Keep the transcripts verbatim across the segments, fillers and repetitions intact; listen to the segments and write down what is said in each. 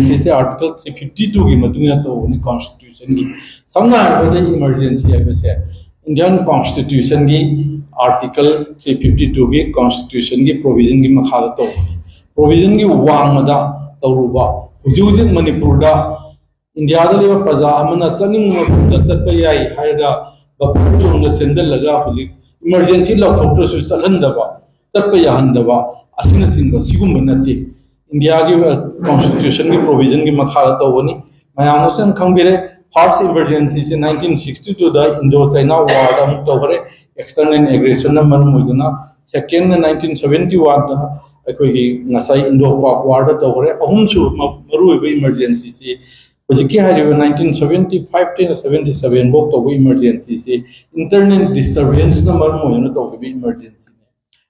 ꯁꯤꯁꯦ article three fifty ꯇꯨꯒꯤ ꯃꯇꯨꯡ ꯏꯟꯅ ꯇꯧꯕꯅꯤ ꯀꯣꯟꯁꯇꯤꯇ꯭ꯌꯨꯁꯟꯒꯤ꯫ ꯁꯝꯅ ꯍꯥꯏꯔꯕꯗ, ꯏꯃꯔꯖꯦꯟꯁꯤ ꯍꯥꯏꯕꯁꯦ ꯏꯟꯗꯤꯌꯥꯟ ꯀꯣꯟꯁꯇꯤꯇ꯭ꯌꯨꯁꯟꯒꯤ ꯑꯥꯔꯇꯤꯀꯜ ꯊ꯭ꯔꯤ ꯐꯤꯐꯇꯤ ꯇꯨꯒꯤ ꯀꯣꯟꯁꯇꯤꯇ꯭ꯌꯨꯁꯟꯒꯤ ꯄ꯭ꯔꯣꯚꯤꯖꯟꯒꯤ ꯃꯈꯥꯗ ꯇꯧꯕꯅꯤ꯫ ꯄ꯭ꯔꯣꯚꯤꯖꯟꯒꯤ ꯋꯥꯡꯃꯗ ꯇꯧꯔꯨꯕ, ꯍꯧꯖꯤꯛ ꯍꯧꯖꯤꯛ ꯃꯅꯤꯄꯨꯔꯗ ꯏꯟꯗꯤꯌꯥꯗ ꯂꯩꯕ ꯄ꯭ꯔꯖꯥ ꯑꯃꯅ ꯆꯠꯅꯤꯡꯕ ꯃꯐꯝꯗ ꯆꯠꯄ ꯌꯥꯏ ꯍꯥꯏꯔꯒ ꯕꯐꯔ ꯖꯣꯟꯗ ꯆꯦꯟꯁꯤꯜꯂꯒ ꯍꯧꯖꯤꯛ ꯏꯃꯔꯖꯦꯟꯁꯤ ꯂꯥꯎꯊꯣꯛꯇ꯭ꯔꯁꯨ ꯆꯠꯍꯟꯗꯕ, ꯆꯠꯄ ꯌꯥꯍꯟꯗꯕ ꯑꯁꯤꯅꯆꯤꯡꯕ ꯁꯤꯒꯨꯝꯕ ꯅꯠꯇꯦ꯫ ꯏꯟꯗꯤꯌꯥꯒꯤ ꯀꯣꯟꯁꯇꯤꯇ꯭ꯌꯨꯁꯟꯒꯤ ꯄ꯭ꯔꯣꯚꯤꯖꯟꯒꯤ ꯃꯈꯥꯗ ꯇꯧꯕꯅꯤ꯫ ꯃꯌꯥꯝꯅꯁꯨ ꯌꯥꯝ ꯈꯪꯕꯤꯔꯦ, ꯐꯥꯔꯁ ꯏꯃꯔꯖꯦꯟꯁꯤꯁꯦ ꯅꯥꯏꯟꯇꯤꯟ ꯁꯤꯛꯁꯇꯤ ꯇꯨꯗ ꯏꯟꯗꯣ ꯆꯥꯏꯅꯥ ꯋꯥꯔꯗ ꯑꯃꯨꯛ ꯇꯧꯈ꯭ꯔꯦ, ꯑꯦꯛꯁꯇꯔꯅꯦꯜ ꯑꯦꯒ꯭ꯔꯦꯁꯟꯅ ꯃꯔꯝ ꯑꯣꯏꯗꯨꯅ꯫ ꯁꯦꯀꯦꯟꯅ ꯅꯥꯏꯟꯇꯤꯟ ꯁꯕꯦꯟꯇꯤ ꯋꯥꯟꯗ ꯑꯩꯈꯣꯏꯒꯤ ꯉꯁꯥꯏ ꯏꯟꯗꯣ ꯄꯥꯛ ꯋꯥꯔꯗ ꯇꯧꯈ꯭ꯔꯦ꯫ ꯑꯍꯨꯝꯁꯨꯕ ꯃ- ꯃꯔꯨꯑꯣꯏꯕ ꯏꯃꯔꯖꯦꯟꯁꯤꯁꯤ ꯍꯧꯖꯤꯛꯀꯤ ꯍꯥꯏꯔꯤꯕ ꯅꯥꯏꯟꯇꯤꯟ ꯁꯕꯦꯟꯇꯤ ꯐꯥꯏꯚꯇꯩꯅ ꯁꯕꯦꯟꯇꯤ ꯁꯕꯦꯟ ꯐꯥꯎ ꯇꯧꯕ ꯏꯃꯔꯖꯦꯟꯁꯤꯁꯤ ꯏꯟꯇꯔꯅꯦꯜ ꯗꯤꯁꯇꯔꯕꯦꯟꯁꯅ ꯃꯔꯝ ꯑꯣꯏꯗꯨꯅ ꯇꯧꯈꯤꯕ ꯏꯃꯔꯖꯦꯟꯁꯤꯅꯤ꯫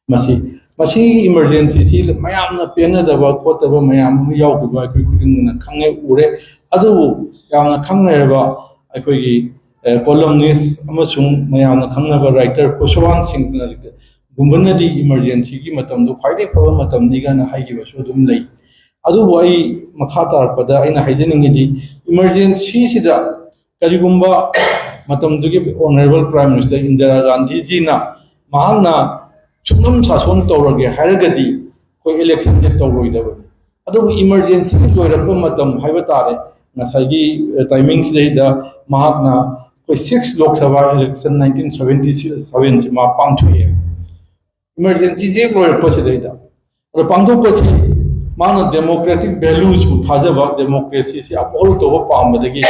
ꯃꯁꯤ ꯃꯁꯤꯒꯤ ꯏꯃꯔꯖꯦꯟꯁꯤꯁꯤ ꯃꯌꯥꯝꯅ ꯄꯦꯟꯅꯗꯕ ꯈꯣꯠꯇꯕ ꯃꯌꯥꯝ ꯑꯃ ꯌꯥꯎꯈꯤꯕ ꯑꯩꯈꯣꯏ ꯈꯨꯗꯤꯡꯃꯛꯅ ꯈꯪꯉꯦ, ꯎꯔꯦ꯫ ꯑꯗꯨꯕꯨ ꯌꯥꯝꯅ ꯈꯪꯅꯔꯕ ꯑꯩꯈꯣꯏꯒꯤ ꯀꯣꯂꯝꯅꯤꯁ ꯑꯃꯁꯨꯡ ꯃꯌꯥꯝꯅ ꯈꯪꯅꯕ ꯔꯥꯏꯇꯔ ꯈꯨꯁꯋꯥꯟ ꯁꯤꯡꯒꯨꯝꯕꯅꯗꯤ ꯏꯃꯔꯖꯦꯟꯁꯤꯒꯤ ꯃꯇꯝꯗꯣ ꯈ꯭ꯋꯥꯏꯗꯒꯤ ꯐꯕ ꯃꯇꯝꯅꯤ ꯀꯥꯏꯅ ꯍꯥꯏꯈꯤꯕꯁꯨ ꯑꯗꯨꯝ ꯂꯩ꯫ ꯑꯗꯨꯕꯨ ꯑꯩ ꯃꯈꯥ ꯇꯥꯔꯛꯄꯗ ꯑꯩꯅ ꯍꯥꯏꯖꯅꯤꯡꯉꯤꯗꯤ, ꯏꯃꯔꯖꯦꯟꯁꯤꯁꯤꯗ ꯀꯔꯤꯒꯨꯝꯕ ꯃꯇꯝꯗꯨꯒꯤ ꯑꯣꯅꯔꯦꯕꯜ ꯄ꯭ꯔꯥꯏꯝ ꯃꯤꯅꯤꯁꯇꯔ ꯏꯟꯗꯤꯔꯥ ꯒꯥꯟꯙꯤꯖꯤꯅ ꯃꯍꯥꯛꯅ ꯁꯨꯡꯅꯝ ꯁꯥꯁꯣꯟ ꯇꯧꯔꯒꯦ ꯍꯥꯏꯔꯒꯗꯤ ꯑꯩꯈꯣꯏ ꯏꯂꯦꯛꯁꯟꯁꯦ ꯇꯧꯔꯣꯏꯗꯕꯅꯤ꯫ ꯑꯗꯨꯕꯨ ꯏꯃꯔꯖꯦꯟꯁꯤꯒꯤ ꯂꯣꯏꯔꯛꯄ ꯃꯇꯝ ꯍꯥꯏꯕ ꯇꯥꯔꯦ, ꯉꯁꯥꯏꯒꯤ ꯇꯥꯏꯃꯤꯡꯁꯤꯗꯩꯗ ꯃꯍꯥꯛꯅ ꯑꯩꯈꯣꯏ ꯁꯤꯛꯁ ꯂꯣꯛ ꯁꯚꯥ ꯏꯂꯦꯛꯁꯟ ꯅꯥꯏꯟꯇꯤꯟ ꯁꯕꯦꯟꯇꯤ ꯁꯚꯦꯟꯁꯤ ꯃꯥ ꯄꯥꯡꯊꯣꯛꯑꯦ꯫ ꯏꯃꯔꯖꯦꯟꯁꯤꯁꯦ ꯂꯣꯏꯔꯛꯄꯁꯤꯗꯩꯗ ꯑꯗꯣ ꯄꯥꯡꯊꯣꯛꯄꯁꯤ ꯃꯥꯅ ꯗꯦꯃꯣꯀ꯭ꯔꯦꯇꯤꯛ ꯚꯦꯂꯨꯁꯄꯨ ꯊꯥꯖꯕ, ꯗꯦꯃꯣꯀ꯭ꯔꯦꯁꯤꯁꯤ ꯑꯞꯍꯣꯜ ꯇꯧꯕ ꯄꯥꯝꯕꯗꯒꯤ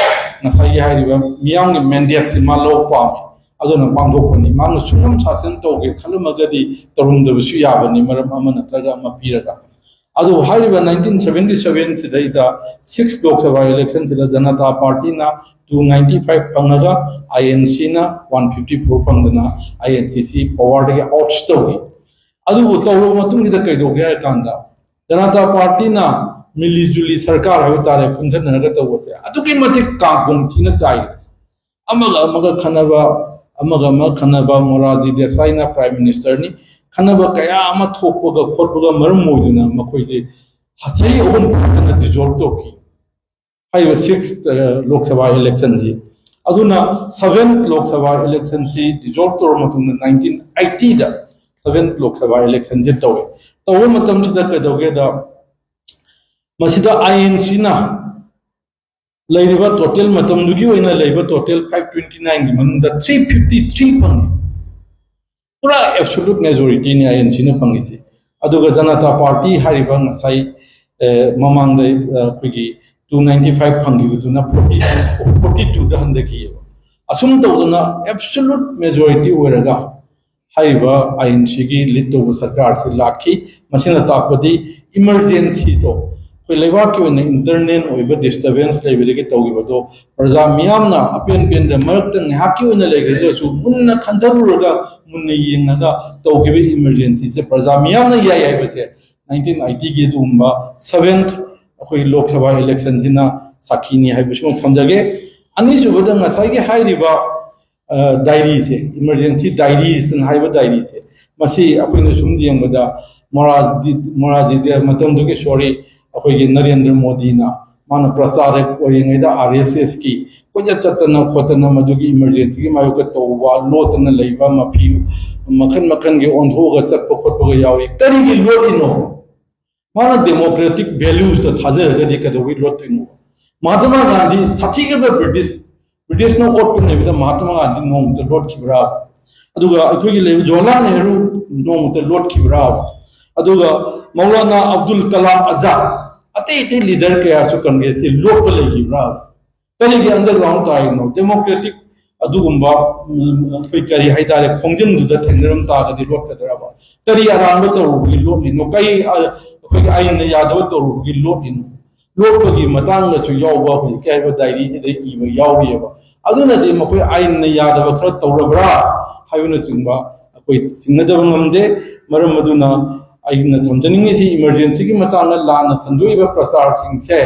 ꯉꯁꯥꯏꯒꯤ ꯍꯥꯏꯔꯤꯕ ꯃꯤꯌꯥꯝꯒꯤ ꯃꯦꯟꯗꯦꯠꯁꯤ ꯃꯥ ꯂꯧꯕ ꯄꯥꯝꯃꯤ꯫ ꯑꯗꯨꯅ ꯄꯥꯡꯊꯣꯛꯄꯅꯤ꯫ ꯃꯥꯅ ꯁꯨꯡꯅꯝ ꯁꯥꯁꯟ ꯇꯧꯒꯦ ꯈꯜꯂꯝꯃꯒꯗꯤ ꯇꯧꯔꯝꯗꯕꯁꯨ ꯌꯥꯕꯅꯤ, ꯃꯔꯝ ꯑꯃ ꯅꯠꯇ꯭ꯔꯒ ꯑꯃ ꯄꯤꯔꯒ꯫ ꯑꯗꯨꯕꯨ ꯍꯥꯏꯔꯤꯕ ꯅꯥꯏꯟꯇꯤꯟ ꯁꯕꯦꯟꯇꯤ ꯁꯕꯦꯟꯁꯤꯗꯩꯗ ꯁꯤꯛꯁ ꯂꯣꯛ ꯁꯚꯥ ꯏꯂꯦꯛꯁꯟꯁꯤꯗ ꯖꯅꯇꯥ ꯄꯥꯔꯇꯤꯅ ꯇꯨ ꯅꯥꯏꯟꯇꯤ ꯐꯥꯏꯚ ꯐꯪꯉꯒ ꯑꯥꯏ ꯑꯦꯟ ꯁꯤꯅ ꯋꯥꯟ ꯐꯤꯐꯇꯤ ꯐꯣꯔ ꯐꯪꯗꯅ ꯑꯥꯏ ꯑꯦꯟ ꯁꯤꯁꯤ ꯄꯋꯥꯔꯗꯒꯤ ꯑꯥꯎꯠꯁ ꯇꯧꯏ꯫ ꯑꯗꯨꯕꯨ ꯇꯧꯔꯕ ꯃꯇꯨꯡꯁꯤꯗ ꯀꯩꯗꯧꯒꯦ ꯍꯥꯏꯔ ꯀꯥꯟꯗ, ꯖꯅꯇꯥ ꯄꯥꯔꯇꯤꯅ ꯃꯤꯂꯤ ꯖꯨꯂꯤ ꯁꯔꯀꯥꯔ ꯍꯥꯏꯕ ꯇꯥꯔꯦ, ꯄꯨꯟꯁꯤꯟꯅꯔꯒ ꯇꯧꯕꯁꯦ ꯑꯗꯨꯛꯀꯤ ꯃꯇꯤꯛ ꯀꯥꯡꯀꯣꯡ ꯊꯤꯅ ꯆꯥꯏ꯫ ꯑꯃꯒ ꯑꯃꯒ ꯈꯟꯅꯕ, ꯑꯃꯒ ꯑꯃꯒ ꯈꯟꯅꯕ, ꯃꯣꯔꯥꯔꯖꯤ ꯗꯦꯁꯥꯏꯅ ꯄ꯭ꯔꯥꯏꯝ ꯃꯤꯅꯤꯁꯇꯔꯅꯤ, ꯈꯟꯅꯕ ꯀꯌꯥ ꯑꯃ ꯊꯣꯛꯄꯒ ꯈꯣꯠꯄꯒ ꯃꯔꯝ ꯑꯣꯏꯗꯨꯅ ꯃꯈꯣꯏꯁꯦ ꯆꯍꯤ ꯑꯍꯨꯝ ꯐꯥꯗꯅ ꯗꯤꯖꯣꯜꯕ ꯇꯧꯈꯤ꯫ ꯍꯥꯏꯔꯤꯕ ꯁꯤꯛꯁ ꯂꯣꯛ ꯁꯚꯥ ꯏꯂꯦꯛꯁꯟꯁꯤ, ꯑꯗꯨꯅ ꯁꯚꯦꯟ ꯂꯣꯛ ꯁꯚꯥ ꯏꯂꯦꯛꯁꯟꯁꯤ ꯗꯤꯖꯣꯜꯕ ꯇꯧꯔꯕ ꯃꯇꯨꯡꯗ ꯅꯥꯏꯟꯇꯤꯟ ꯑꯩꯠꯇꯤꯗ ꯁꯚꯦꯟ ꯂꯣꯛ ꯁꯚꯥ ꯏꯂꯦꯛꯁꯟꯁꯤ ꯇꯧꯋꯦ꯫ ꯇꯧꯕ ꯃꯇꯝꯁꯤꯗ ꯀꯩꯗꯧꯒꯦꯗ, ꯃꯁꯤꯗ ꯑꯥꯏ ꯑꯦꯟ ꯁꯤꯅ ꯂꯩꯔꯤꯕ ꯇꯣꯇꯦꯜ ꯃꯇꯝꯗꯨꯒꯤ ꯑꯣꯏꯅ ꯂꯩꯕ ꯇꯣꯇꯦꯜ ꯐꯥꯏꯚ ꯇ꯭ꯋꯦꯟꯇꯤ ꯅꯥꯏꯟꯒꯤ ꯃꯅꯨꯡꯗ ꯊ꯭ꯔꯤ ꯐꯤꯐꯇꯤ ꯊ꯭ꯔꯤ ꯐꯪꯉꯤ꯫ ꯄꯨꯔꯥ ꯑꯦꯕꯁꯣꯂꯨꯠ ꯃꯦꯖꯣꯔꯤꯇꯤꯅꯤ ꯑꯥꯏ ꯑꯦꯟ ꯁꯤꯅ ꯐꯪꯉꯤꯁꯤ꯫ ꯑꯗꯨꯒ ꯖꯅꯇꯥ ꯄꯥꯔꯇꯤ ꯍꯥꯏꯔꯤꯕ ꯉꯁꯥꯏ, ꯑꯦ, ꯃꯃꯥꯡꯗ, ꯑ, ꯑꯩꯈꯣꯏꯒꯤ ꯇꯨ ꯅꯥꯏꯟꯇꯤ ꯐꯥꯏꯚ ꯐꯪꯈꯤꯕꯗꯨꯅ ꯐꯣꯔꯇꯤ, ꯐꯣꯔꯇꯤ ꯇꯨꯗ ꯍꯟꯊꯈꯤꯑꯕ꯫ ꯑꯁꯨꯝ ꯇꯧꯗꯅ ꯑꯦꯕꯁꯣꯂꯨꯠ ꯃꯦꯖꯣꯔꯤꯇꯤ ꯑꯣꯏꯔꯒ ꯍꯥꯏꯔꯤꯕ ꯑꯥꯏ ꯑꯦꯟ ꯁꯤꯒꯤ ꯂꯤꯗ ꯇꯧꯕ ꯁꯔꯀꯥꯔꯁꯤ ꯂꯥꯛꯈꯤ꯫ ꯃꯁꯤꯅ ꯇꯥꯛꯄꯗꯤ ꯏꯃꯔꯖꯦꯟꯁꯤꯗꯣ, ꯑꯩꯈꯣꯏ ꯂꯩꯕꯥꯛꯀꯤ ꯑꯣꯏꯅ ꯏꯟꯇꯔꯅꯦꯜ ꯑꯣꯏꯕ ꯗꯤꯁꯇꯔꯕꯦꯟꯁ ꯂꯩꯕꯗꯒꯤ ꯇꯧꯈꯤꯕꯗꯣ ꯄ꯭ꯔꯖꯥ ꯃꯤꯌꯥꯝꯅ ꯑꯄꯦꯟ ꯄꯦꯟꯗ ꯃꯔꯛꯇ ꯉꯥꯏꯍꯥꯛꯀꯤ ꯑꯣꯏꯅ ꯂꯩꯈ꯭ꯔꯒꯁꯨ ꯃꯨꯟꯅ ꯈꯟꯊꯔꯨꯔꯒ, ꯃꯨꯟꯅ ꯌꯦꯡꯉꯒ ꯇꯧꯈꯤꯕ ꯏꯃꯔꯖꯦꯟꯁꯤꯁꯦ ꯄ꯭ꯔꯖꯥ ꯃꯤꯌꯥꯝꯅ ꯌꯥꯏ ꯍꯥꯏꯕꯁꯦ ꯅꯥꯏꯟꯇꯤꯟ ꯑꯩꯠꯇꯤꯒꯤ ꯑꯗꯨꯒꯨꯝꯕ ꯁꯚꯦꯟ ꯑꯩꯈꯣꯏ ꯂꯣꯛ ꯁꯚꯥ ꯏꯂꯦꯛꯁꯟꯁꯤꯅ ꯁꯥꯈꯤꯅꯤ ꯍꯥꯏꯕꯁꯤꯃ ꯊꯝꯖꯒꯦ꯫ ꯑꯅꯤꯁꯨꯕꯗ ꯉꯁꯥꯏꯒꯤ ꯍꯥꯏꯔꯤꯕ, ꯑ, ꯗꯥꯏꯔꯤꯁꯦ, ꯏꯃꯔꯖꯦꯟꯁꯤ ꯗꯥꯏꯔꯤꯁꯅ ꯍꯥꯏꯕ ꯗꯥꯏꯔꯤꯁꯦ, ꯃꯁꯤ ꯑꯩꯈꯣꯏꯅ ꯁꯨꯝ ꯌꯦꯡꯕꯗ ꯃꯣꯔꯥꯖꯤ, ꯃꯣꯔꯥꯖꯤꯗꯤ ꯃꯇꯝꯗꯨꯒꯤ, ꯁꯣꯔꯤ, ꯑꯩꯈꯣꯏꯒꯤ ꯅꯔꯦꯟꯗ꯭ꯔ ꯃꯣꯗꯤꯅ ꯃꯥꯅ ꯄ꯭ꯔꯆꯥꯔꯛ ꯑꯣꯏꯔꯤꯉꯩꯗ ꯑꯥꯔ ꯑꯦꯁ ꯑꯦꯁꯀꯤ ꯀꯣꯏꯆꯠ ꯆꯠꯇꯅ ꯈꯣꯠꯇꯅ ꯃꯗꯨꯒꯤ ꯏꯃꯔꯖꯦꯟꯁꯤꯒꯤ ꯃꯥꯌꯣꯛꯇ ꯇꯧꯕ, ꯂꯣꯠꯇꯅ ꯂꯩꯕ, ꯃꯐꯤ ꯃꯈꯟ ꯃꯈꯟꯒꯤ ꯑꯣꯟꯊꯣꯛꯑꯒ ꯆꯠꯄ ꯈꯣꯠꯄꯒ ꯌꯥꯎꯏ꯫ ꯀꯔꯤꯒꯤ ꯂꯣꯠꯂꯤꯅꯣ? ꯃꯥꯅ ꯗꯦꯃꯣꯀ꯭ꯔꯦꯇꯤꯛ ꯚꯦꯂ꯭ꯌꯨꯁꯇ ꯊꯥꯖꯔꯒꯗꯤ ꯀꯩꯗꯧꯕꯩ ꯂꯣꯠꯇꯣꯏꯅꯣ? ꯃꯍꯥꯇꯃꯥ ꯒꯥꯟꯙꯤ ꯁꯥꯊꯤꯒꯗꯕ ꯕ꯭ꯔꯤꯇꯤꯁ, ꯕ꯭ꯔꯤꯇꯤꯁꯅ ꯑꯣꯠꯄ ꯅꯩꯕꯗ ꯃꯍꯥꯇꯃꯥ ꯒꯥꯟꯙꯤ ꯅꯣꯡꯃꯇ ꯂꯣꯠꯈꯤꯕ꯭ꯔꯥ? ꯑꯗꯨꯒ ꯑꯩꯈꯣꯏꯒꯤ ꯂꯩꯔꯤꯕ ꯖꯋꯥꯍꯔꯂꯥꯜ ꯅꯦꯍꯔꯨ ꯅꯣꯡꯃꯇ ꯂꯣꯠꯈꯤꯕ꯭ꯔꯥ? ꯑꯗꯨꯒ ꯃꯧꯂꯥꯅꯥ ꯑꯕꯗꯨꯜ ꯀꯂꯥꯝ ꯑꯖꯥꯗ, ꯑꯇꯩ ꯑꯇꯩ ꯂꯤꯗꯔ ꯀꯌꯥꯁꯨ ꯀꯪꯒ꯭ꯔꯦꯁꯀꯤ ꯂꯣꯠꯄ ꯂꯩꯈꯤꯕ꯭ꯔꯥ? ꯀꯔꯤꯒꯤ ꯑꯟꯗꯔꯒ꯭ꯔꯥꯎꯟ ꯇꯥꯔꯤꯅꯣ? ꯗꯦꯃꯣꯀ꯭ꯔꯦꯇꯤꯛ ꯑꯗꯨꯒꯨꯝꯕ, ꯎꯝ, ꯑꯩꯈꯣꯏ ꯀꯔꯤ ꯍꯥꯏꯇꯥꯔꯦ, ꯈꯣꯡꯖꯤꯟꯗꯨꯗ ꯊꯦꯡꯅꯔꯝ ꯇꯥꯔꯒꯗꯤ ꯂꯣꯠꯀꯗ꯭ꯔꯕ? ꯀꯔꯤ ꯑꯔꯥꯟꯕ ꯇꯧꯔꯨꯕꯒꯤ ꯂꯣꯠꯂꯤꯅꯣ? ꯀꯔꯤ, ꯑ, ꯑꯩꯈꯣꯏꯒꯤ ꯑꯥꯏꯟꯅ ꯌꯥꯗꯕ ꯇꯧꯔꯨꯕꯒꯤ ꯂꯣꯠꯂꯤꯅꯣ? ꯂꯣꯠꯄꯒꯤ ꯃꯇꯥꯡꯗꯁꯨ ꯌꯥꯎꯕ ꯍꯧꯖꯤꯛꯀꯤ ꯍꯥꯏꯔꯤꯕ ꯗꯥꯏꯔꯤꯁꯤꯗ ꯏꯕ ꯌꯥꯎꯔꯤꯑꯕ꯫ ꯑꯗꯨꯅꯗꯤ ꯃꯈꯣꯏ ꯑꯥꯏꯟꯅ ꯌꯥꯗꯕ ꯈꯔ ꯇꯧꯔꯕ꯭ꯔꯥ ꯍꯥꯏꯕꯅꯆꯤꯡꯕ ꯑꯩꯈꯣꯏ ꯆꯤꯡꯅꯗꯕ ꯉꯝꯗꯦ꯫ ꯃꯔꯝ ꯑꯗꯨꯅ ꯑꯩꯅ ꯊꯝꯖꯅꯤꯡꯉꯤꯁꯤ, ꯏꯃꯔꯖꯦꯟꯁꯤꯒꯤ ꯃꯇꯥꯡꯗ ꯂꯥꯟꯅ ꯁꯟꯗꯣꯛꯏꯕ ꯄ꯭ꯔꯆꯥꯔꯁꯤꯡꯁꯦ,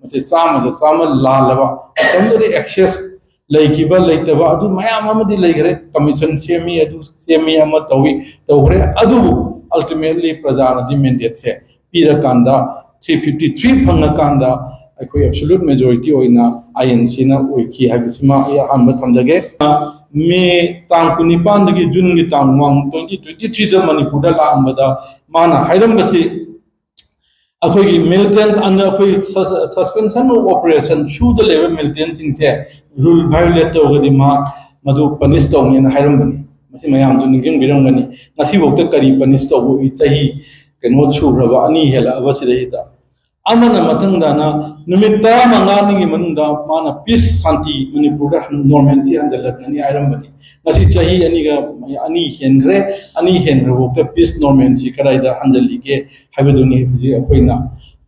ꯃꯁꯤ ꯆꯥꯝꯃꯗ ꯆꯥꯝꯃ ꯂꯥꯜꯂꯕ, ꯃꯇꯝꯗꯨꯗ ꯑꯦꯛꯁꯦꯁ ꯂꯩꯈꯤꯕ ꯂꯩꯇꯕ ꯑꯗꯨ ꯃꯌꯥꯝ ꯑꯃꯗꯤ ꯂꯩꯈ꯭ꯔꯦ꯫ ꯀꯃꯤꯁꯟ ꯁꯦꯝꯃꯤ, ꯑꯗꯨ ꯁꯦꯝꯃꯤ, ꯑꯃ ꯇꯧꯏ, ꯇꯧꯈ꯭ꯔꯦ꯫ ꯑꯗꯨꯕꯨ ꯑꯜꯇꯤꯃꯦꯠꯂꯤ ꯄ꯭ꯔꯖꯥꯅꯗꯤ ꯃꯦꯟꯗꯦꯠꯁꯦ ꯄꯤꯔꯀꯥꯟꯗ ꯊ꯭ꯔꯤ ꯐꯤꯐꯇꯤ ꯊ꯭ꯔꯤ ꯐꯪꯉꯀꯥꯟꯗ ꯑꯩꯈꯣꯏ ꯑꯦꯕꯁꯣꯂꯨꯠ ꯃꯦꯖꯣꯔꯤꯇꯤ ꯑꯣꯏꯅ ꯑꯥꯏ ꯑꯦꯟ ꯁꯤꯅ ꯑꯣꯏꯈꯤ ꯍꯥꯏꯕꯁꯤꯃ ꯑꯩ ꯑꯍꯥꯟꯕ ꯊꯝꯖꯒꯦ꯫ ꯃꯦ ꯇꯥꯡ ꯀꯨꯟꯅꯤꯄꯥꯟꯗꯒꯤ ꯖꯨꯟꯒꯤ ꯇꯥꯡ ꯋꯥꯟ, ꯇ꯭ꯋꯦꯟꯇꯤ ꯇ꯭ꯋꯦꯟꯇꯤ ꯊ꯭ꯔꯤꯗ ꯃꯅꯤꯄꯨꯔꯗ ꯂꯥꯛꯑꯝꯕꯗ ꯃꯥꯅ ꯍꯥꯏꯔꯝꯕꯁꯤ, ꯑꯩꯈꯣꯏꯒꯤ ꯃꯤꯂꯤꯇꯦꯟ ꯑꯟꯗ ꯑꯩꯈꯣꯏ ꯁꯁꯄꯦꯟꯁꯟ ꯑꯣꯐ ꯑꯣꯄꯔꯦꯁꯟ ꯁꯨꯗ ꯂꯩꯕ ꯃꯤꯂꯤꯇꯦꯟꯁꯤꯡꯁꯦ ꯔꯨꯜ ꯚꯥꯏꯑꯣꯂꯦꯠ ꯇꯧꯔꯒꯗꯤ ꯃꯥ ꯃꯗꯨ ꯄꯅꯤꯁ ꯇꯧꯅꯤꯅ ꯍꯥꯏꯔꯝꯕꯅꯤ꯫ ꯃꯁꯤ ꯃꯌꯥꯝꯁꯨ ꯅꯤꯡꯁꯤꯡꯕꯤꯔꯝꯒꯅꯤ꯫ ꯉꯁꯤꯐꯥꯎꯗ ꯀꯔꯤ ꯄꯅꯤꯁ ꯇꯧꯕ ꯎꯏ? ꯆꯍꯤ ꯀꯩꯅꯣ ꯁꯨꯈ꯭ꯔꯕ, ꯑꯅꯤ ꯍꯦꯜꯂꯛꯑꯕ ꯁꯤꯗꯩꯁꯤꯗ꯫ ꯑꯃꯅ ꯃꯊꯪꯗꯅ ꯅꯨꯃꯤꯠ ꯇꯔꯥꯃꯉꯥꯅꯤꯒꯤ ꯃꯅꯨꯡꯗ ꯃꯥꯅ ꯄꯤꯁ, ꯁꯥꯟꯇꯤ ꯃꯅꯤꯄꯨꯔꯗ ꯅꯣꯔꯃꯦꯜꯁꯤ ꯍꯟꯖꯤꯜꯂꯛꯀꯅꯤ ꯍꯥꯏꯔꯝꯕꯅꯤ꯫ ꯉꯁꯤ ꯆꯍꯤ ꯑꯅꯤꯒ, ꯑꯅꯤ ꯍꯦꯟꯈ꯭ꯔꯦ꯫ ꯑꯅꯤ ꯍꯦꯟꯈ꯭ꯔꯐꯥꯎꯗ ꯄꯤꯁ ꯅꯣꯔꯃꯦꯜꯁꯤ ꯀꯗꯥꯏꯗ ꯍꯟꯖꯤꯜꯂꯤꯒꯦ ꯍꯥꯏꯕꯗꯨꯅꯤ ꯍꯧꯖꯤꯛ ꯑꯩꯈꯣꯏꯅ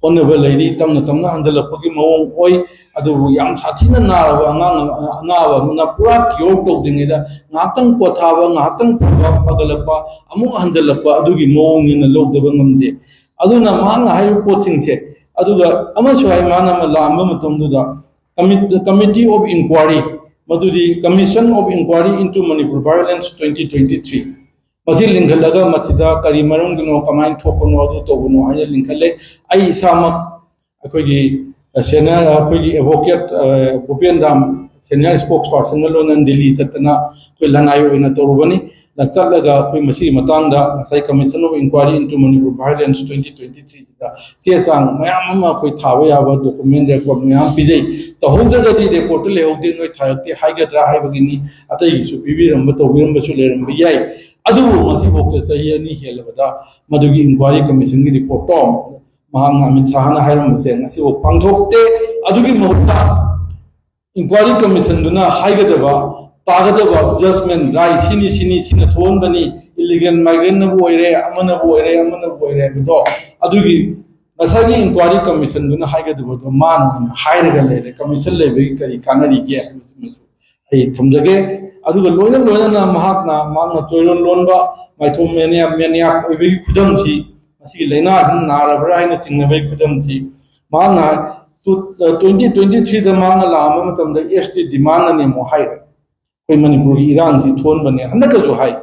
ꯍꯣꯠꯅꯕ ꯂꯩꯔꯤ꯫ ꯇꯞꯅ ꯇꯞꯅ ꯍꯟꯖꯤꯜꯂꯛꯄꯒꯤ ꯃꯑꯣꯡ ꯑꯣꯏ, ꯑꯗꯨꯕꯨ ꯌꯥꯝ ꯁꯥꯊꯤꯅ ꯅꯥꯔꯕ ꯑꯉꯥꯡ, ꯑꯅꯥꯕ ꯑꯃꯅ ꯄꯨꯔꯥ ꯀ꯭ꯌꯣꯔ ꯇꯧꯗ꯭ꯔꯤꯉꯩꯗ ꯉꯥꯏꯍꯥꯛꯇꯪ ꯄꯣꯊꯥꯕ, ꯉꯥꯏꯍꯥꯛꯇꯪ ꯐꯕ, ꯐꯒꯠꯂꯛꯄ, ꯑꯃꯨꯛ ꯍꯟꯖꯤꯜꯂꯛꯄ, ꯑꯗꯨꯒꯤ ꯃꯑꯣꯡꯅꯤꯅ ꯂꯧꯗꯕ ꯉꯝꯗꯦ꯫ ꯑꯗꯨꯅ ꯃꯍꯥꯛꯅ ꯍꯥꯏꯔꯤꯕ ꯄꯣꯠꯁꯤꯡꯁꯦ, ꯑꯗꯨꯒ ꯑꯃꯁꯨ ꯍꯥꯏ, ꯃꯥꯅ ꯑꯃ ꯂꯥꯛꯑꯝꯕ ꯃꯇꯝꯗꯨꯗ Committee of Inquiry, ꯃꯗꯨꯗꯤ Commission of Inquiry into Manipur Violence twenty twenty-three, ꯃꯁꯤ ꯂꯤꯡꯈꯠꯂꯒ ꯃꯁꯤꯗ ꯀꯔꯤ ꯃꯔꯝꯒꯤꯅꯣ, ꯀꯃꯥꯏꯅ ꯊꯣꯛꯄꯅꯣ, ꯑꯗꯨ ꯇꯧꯕꯅꯣ ꯍꯥꯏꯅ ꯂꯤꯡꯈꯠꯂꯦ꯫ ꯑꯩ ꯏꯁꯥꯃꯛ ꯑꯩꯈꯣꯏꯒꯤ ꯁꯦꯅꯤꯌꯔ, ꯑꯩꯈꯣꯏꯒꯤ ꯑꯦꯗꯚꯣꯀꯦꯠ ꯚꯨꯄꯦꯟ ꯔꯥꯝ, ꯁꯦꯅꯤꯌꯔ ꯏꯁꯄꯣꯛꯁ ꯄꯥꯔꯁꯟꯒ ꯂꯣꯏꯅꯅ ꯗꯤꯜꯂꯤ ꯆꯠꯇꯅ ꯑꯩꯈꯣꯏ ꯂꯅꯥꯏ ꯑꯣꯏꯅ ꯇꯧꯔꯨꯕꯅꯤ꯫ ꯆꯠꯂꯒ ꯑꯩꯈꯣꯏ ꯃꯁꯤꯒꯤ ꯃꯇꯥꯡꯗ ꯉꯁꯥꯏ Commission of Inquiry into Manipur Violence twenty twenty-three ꯁꯤꯗ ꯆꯦ ꯆꯥꯡ ꯃꯌꯥꯝ ꯑꯃ ꯑꯩꯈꯣꯏ ꯊꯥꯕ ꯌꯥꯕ ꯗꯣꯀꯨꯃꯦꯟ ꯔꯦꯀꯣꯔꯠ ꯃꯌꯥꯝ ꯄꯤꯖꯩ꯫ ꯇꯧꯍꯧꯗ꯭ꯔꯒꯗꯤ ꯔꯦꯀꯣꯔꯠꯇ ꯂꯩꯍꯧꯗꯦ, ꯅꯣꯏ ꯊꯥꯔꯛꯇꯦ ꯍꯥꯏꯒꯗ꯭ꯔꯥ ꯍꯥꯏꯕꯒꯤꯅꯤ꯫ ꯑꯇꯩꯒꯤꯁꯨ ꯄꯤꯕꯤꯔꯝꯕ ꯇꯧꯕꯤꯔꯝꯕꯁꯨ ꯂꯩꯔꯝꯕ ꯌꯥꯏ꯫ ꯑꯗꯨꯕꯨ ꯉꯁꯤꯐꯥꯎꯗ ꯆꯍꯤ ꯑꯅꯤ ꯍꯦꯜꯂꯕꯗ ꯃꯗꯨꯒꯤ ꯏꯟꯀ꯭ꯋꯥꯏꯔꯤ ꯀꯃꯤꯁꯟꯒꯤ ꯔꯤꯄꯣꯔꯠꯇꯣ ꯃꯍꯥꯛꯅ, ꯑꯃꯤꯠ ꯁꯥꯍꯅ ꯍꯥꯏꯔꯝꯕꯁꯦ ꯉꯁꯤꯐꯥꯎ ꯄꯥꯡꯊꯣꯛꯇꯦ꯫ ꯑꯗꯨꯒꯤ ꯃꯍꯨꯠꯇ ꯏꯟꯀ꯭ꯋꯥꯏꯔꯤ ꯀꯃꯤꯁꯟꯗꯨꯅ ꯍꯥꯏꯒꯗꯕ, ꯇꯥꯒꯗꯕ ꯖꯁꯃꯦꯟ ꯔꯥꯏ ꯁꯤꯅꯤ, ꯁꯤꯅꯤ, ꯁꯤꯅ ꯊꯣꯛꯍꯟꯕꯅꯤ, ꯏꯂꯤꯒꯦꯜ ꯃꯥꯏꯒ꯭ꯔꯦꯟꯅꯕꯨ ꯑꯣꯏꯔꯦ, ꯑꯃꯅꯕꯨ ꯑꯣꯏꯔꯦ, ꯑꯃꯅꯕꯨ ꯑꯣꯏꯔꯦ ꯍꯥꯏꯕꯗꯣ, ꯑꯗꯨꯒꯤ ꯉꯁꯥꯏꯒꯤ ꯏꯟꯀ꯭ꯋꯥꯏꯔꯤ ꯀꯃꯤꯁꯟꯗꯨꯅ ꯍꯥꯏꯒꯗꯕꯗꯣ ꯃꯥꯅ ꯑꯣꯏꯅ ꯍꯥꯏꯔꯒ ꯂꯩꯔꯦ꯫ ꯀꯃꯤꯁꯟ ꯂꯩꯕꯒꯤ ꯀꯔꯤ ꯀꯥꯟꯅꯔꯤꯒꯦ ꯍꯥꯏꯕꯁꯤꯃꯁꯨ ꯑꯩ ꯊꯝꯖꯒꯦ꯫ ꯑꯗꯨꯒ ꯂꯣꯏꯅ ꯂꯣꯏꯅꯅ ꯃꯍꯥꯛꯅ, ꯃꯍꯥꯛꯅ ꯆꯣꯏꯔꯣꯟ ꯂꯣꯟꯕ, ꯃꯥꯏꯊꯣꯡ ꯃꯦꯅꯤꯌꯥꯛ, ꯃꯦꯅꯤꯌꯥꯛ ꯑꯣꯏꯕꯒꯤ ꯈꯨꯗꯝꯁꯤ, ꯃꯁꯤꯒꯤ ꯂꯥꯏꯅꯥꯁꯤꯅ ꯅꯥꯔꯕ꯭ꯔꯥ ꯍꯥꯏꯅ ꯆꯤꯡꯅꯕꯒꯤ ꯈꯨꯗꯝꯁꯤ, ꯃꯍꯥꯛꯅ ꯇꯨ, ꯇ꯭ꯋꯦꯟꯇꯤ ꯇ꯭ꯋꯦꯟꯇꯤ ꯊ꯭ꯔꯤꯗ ꯃꯍꯥꯛꯅ ꯂꯥꯛꯑꯝꯕ ꯃꯇꯝꯗ ꯑꯦꯁ ꯇꯤ ꯗꯤꯃꯥꯟꯅꯅꯦ ꯑꯃꯨꯛ ꯍꯥꯏꯔꯦ꯫ ꯑꯩꯈꯣꯏ ꯃꯅꯤꯄꯨꯔꯒꯤ ꯏꯔꯥꯡꯁꯤ ꯊꯣꯛꯍꯟꯕꯅꯦ ꯍꯟꯗꯛꯀꯁꯨ ꯍꯥꯏ꯫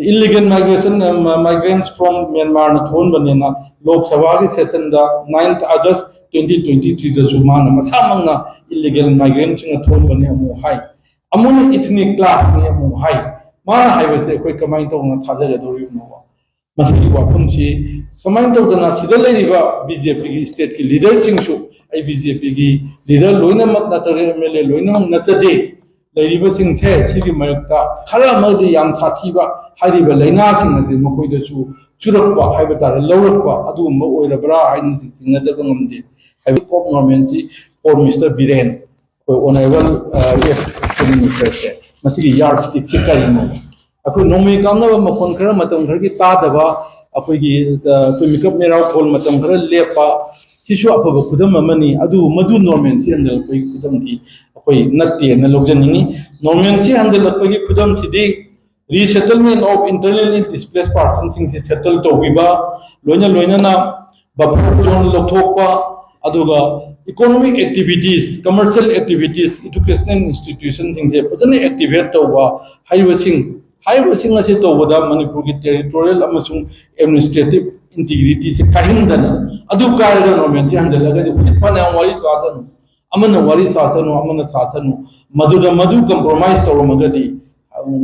Illegal migration, migrants from Myanmarꯅ ꯊꯣꯛꯍꯟꯕꯅꯦꯅ ꯂꯣꯛ ꯁꯚꯥꯒꯤ ꯁꯦꯁꯟꯗ ninth August twenty twenty threeꯗꯁꯨ ꯃꯥꯅ ꯃꯁꯥꯃꯛꯅ illegal migrantꯁꯤꯡꯅ ꯊꯣꯛꯍꯟꯕꯅꯦ ꯑꯃꯨꯛ ꯍꯥꯏ, ꯑꯃꯨꯛꯅ ethnic clashꯅꯤ ꯑꯃꯨꯛ ꯍꯥꯏ꯫ ꯃꯥꯅ ꯍꯥꯏꯕꯁꯦ ꯑꯩꯈꯣꯏ ꯀꯃꯥꯏꯅ ꯇꯧꯅ ꯊꯥꯖꯒꯗꯧꯔꯤꯕꯅꯣꯕ? ꯃꯁꯤꯒꯤ ꯋꯥꯐꯝꯁꯤ ꯁꯨꯃꯥꯏꯅ ꯇꯧꯗꯅ ꯁꯤꯗ ꯂꯩꯔꯤꯕ BJPꯒꯤ stateꯀꯤ leaderꯁꯤꯡꯁꯨ, ꯑꯩ BJPꯒꯤ leader ꯂꯣꯏꯅꯃꯛ ꯅꯠꯇ꯭ꯔꯒ MLA ꯂꯣꯏꯅꯃꯛ ꯅꯠꯆꯗꯦ, ꯂꯩꯔꯤꯕꯁꯤꯡꯁꯦ ꯁꯤꯒꯤ ꯃꯔꯛꯇ ꯈꯔ ꯑꯃꯗꯤ ꯌꯥꯝ ꯁꯥꯊꯤꯕ ꯍꯥꯏꯔꯤꯕ ꯂꯥꯏꯅꯥꯁꯤꯡ ꯑꯁꯤ ꯃꯈꯣꯏꯗꯁꯨ ꯆꯨꯔꯛꯄ ꯍꯥꯏꯕ ꯇꯥꯔꯦ, ꯂꯧꯔꯛꯄ ꯑꯗꯨꯒꯨꯝꯕ ꯑꯣꯏꯔꯕ꯭ꯔꯥ ꯍꯥꯏꯅ ꯆꯤꯡꯅꯗꯕ ꯉꯝꯗꯦ꯫ ꯍꯥꯏꯕꯗꯤ of normalcy for Mister Biren, ꯑꯩꯈꯣꯏ honourable F Minister ꯁꯦ, ꯃꯁꯤꯒꯤ yardstickꯁꯦ ꯀꯔꯤꯅꯣ? ꯑꯩꯈꯣꯏ ꯅꯣꯡꯃꯩ ꯀꯥꯞꯅꯕ ꯃꯈꯣꯟ ꯈꯔ ꯃꯇꯝ ꯈꯔꯒꯤ ꯇꯥꯗꯕ, ꯑꯩꯈꯣꯏꯒꯤ ꯑꯩꯈꯣꯏ ꯃꯤꯀꯞ ꯃꯦꯔꯥꯎ ꯈꯣꯜ ꯃꯇꯝ ꯈꯔ ꯂꯦꯞꯄ, ꯁꯤꯁꯨ ꯑꯐꯕ ꯈꯨꯗꯝ ꯑꯃꯅꯤ꯫ ꯑꯗꯨꯕꯨ ꯃꯗꯨ normalcy ꯍꯟꯖꯤꯜꯂꯛꯄꯒꯤ ꯈꯨꯗꯝꯗꯤ ꯑꯩꯈꯣꯏ ꯅꯠꯇꯦꯅ ꯂꯧꯖꯅꯤꯡꯉꯤ꯫ Normalcy ꯍꯟꯖꯤꯜꯂꯛꯄꯒꯤ ꯈꯨꯗꯝꯁꯤꯗꯤ resettlement of internally displaced personꯁꯤꯡꯁꯤ settle ꯇꯧꯕꯤꯕ, ꯂꯣꯏꯅ ꯂꯣꯏꯅꯅ buffer zone ꯂꯧꯊꯣꯛꯄ, ꯑꯗꯨꯒ economic activities, commercial activities, educational institutionꯁꯤꯡꯁꯦ ꯐꯖꯅ activate ꯇꯧꯕ ꯍꯥꯏꯔꯤꯕꯁꯤꯡ, ꯍꯥꯏꯔꯤꯕꯁꯤꯡ ꯑꯁꯤ ꯇꯧꯕꯗ ꯃꯅꯤꯄꯨꯔꯒꯤ territorial ꯑꯃꯁꯨꯡ administrative integrityꯁꯦ ꯀꯥꯏꯍꯟꯗꯅ, ꯑꯗꯨ ꯀꯥꯏꯔꯒ normalcy ꯍꯟꯖꯤꯜꯂꯒꯗꯤ ꯍꯧꯖꯤꯛ ꯐꯅꯌꯥꯝ ꯋꯥꯔꯤ ꯁꯥꯁꯅꯨ, ꯑꯃꯅ ꯋꯥꯔꯤ ꯁꯥꯁꯅꯨ, ꯑꯃꯅ ꯁꯥꯁꯅꯨ, ꯃꯗꯨꯗ ꯃꯗꯨ compromise ꯇꯧꯔꯝꯃꯒꯗꯤ